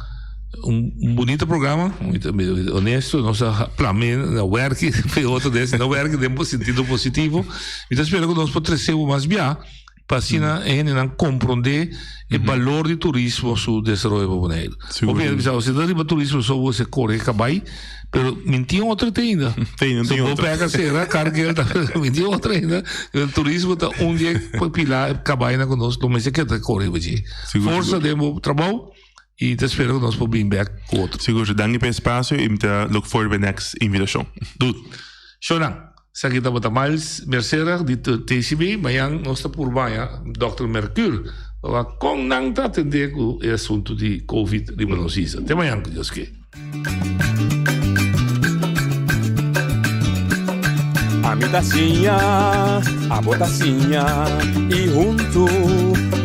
un bunito programa, mi ta honesto, nos a plame na wèrki, p'e otro des no wèrki den sentido positivo. Mi ta spera ku nos por trese bo mas bia. Pa asina e hendenan komprondé e balor di turismo su desaroyo pa Boneiru. Hopi hende bisa, si ta riba turismo so bo se kore kabai, pero min tin otro te ainda. Tin, So tin bo otro. peka sera, Cargill ta, min tin otro ainda. E turismo ta un di e pilar kabainan ku nos lo mester keda kore riba dje. Sigur, Forsa sigur. den bo trabou i ta spera ku nos por bin bek ku otro. Sigur, danki pa e espasio i mi ta look forward pa e next invitashon. Dut. Shownan. Esaki tabata Miles Mercera di TCB. Mañan nos ta purba haña Dòkter Mercure pa wak kon nan ta atendé ku e asuntu di Covid riba nos isla. Te mañan ku Dios ke. Ami ta siña, abo ta siña i huntu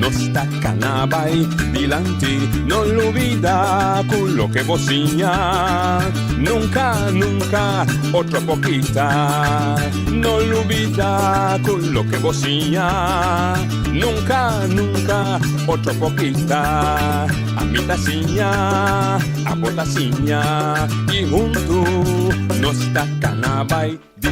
nos ta kana bai dilanti. No lubida ku loke bo siña nunka, nunka otro por kita. No lubida ku loke bo siña nunka, nunka otro por kita. Ami ta siña, abo ta siña i huntu nos ta kana bai.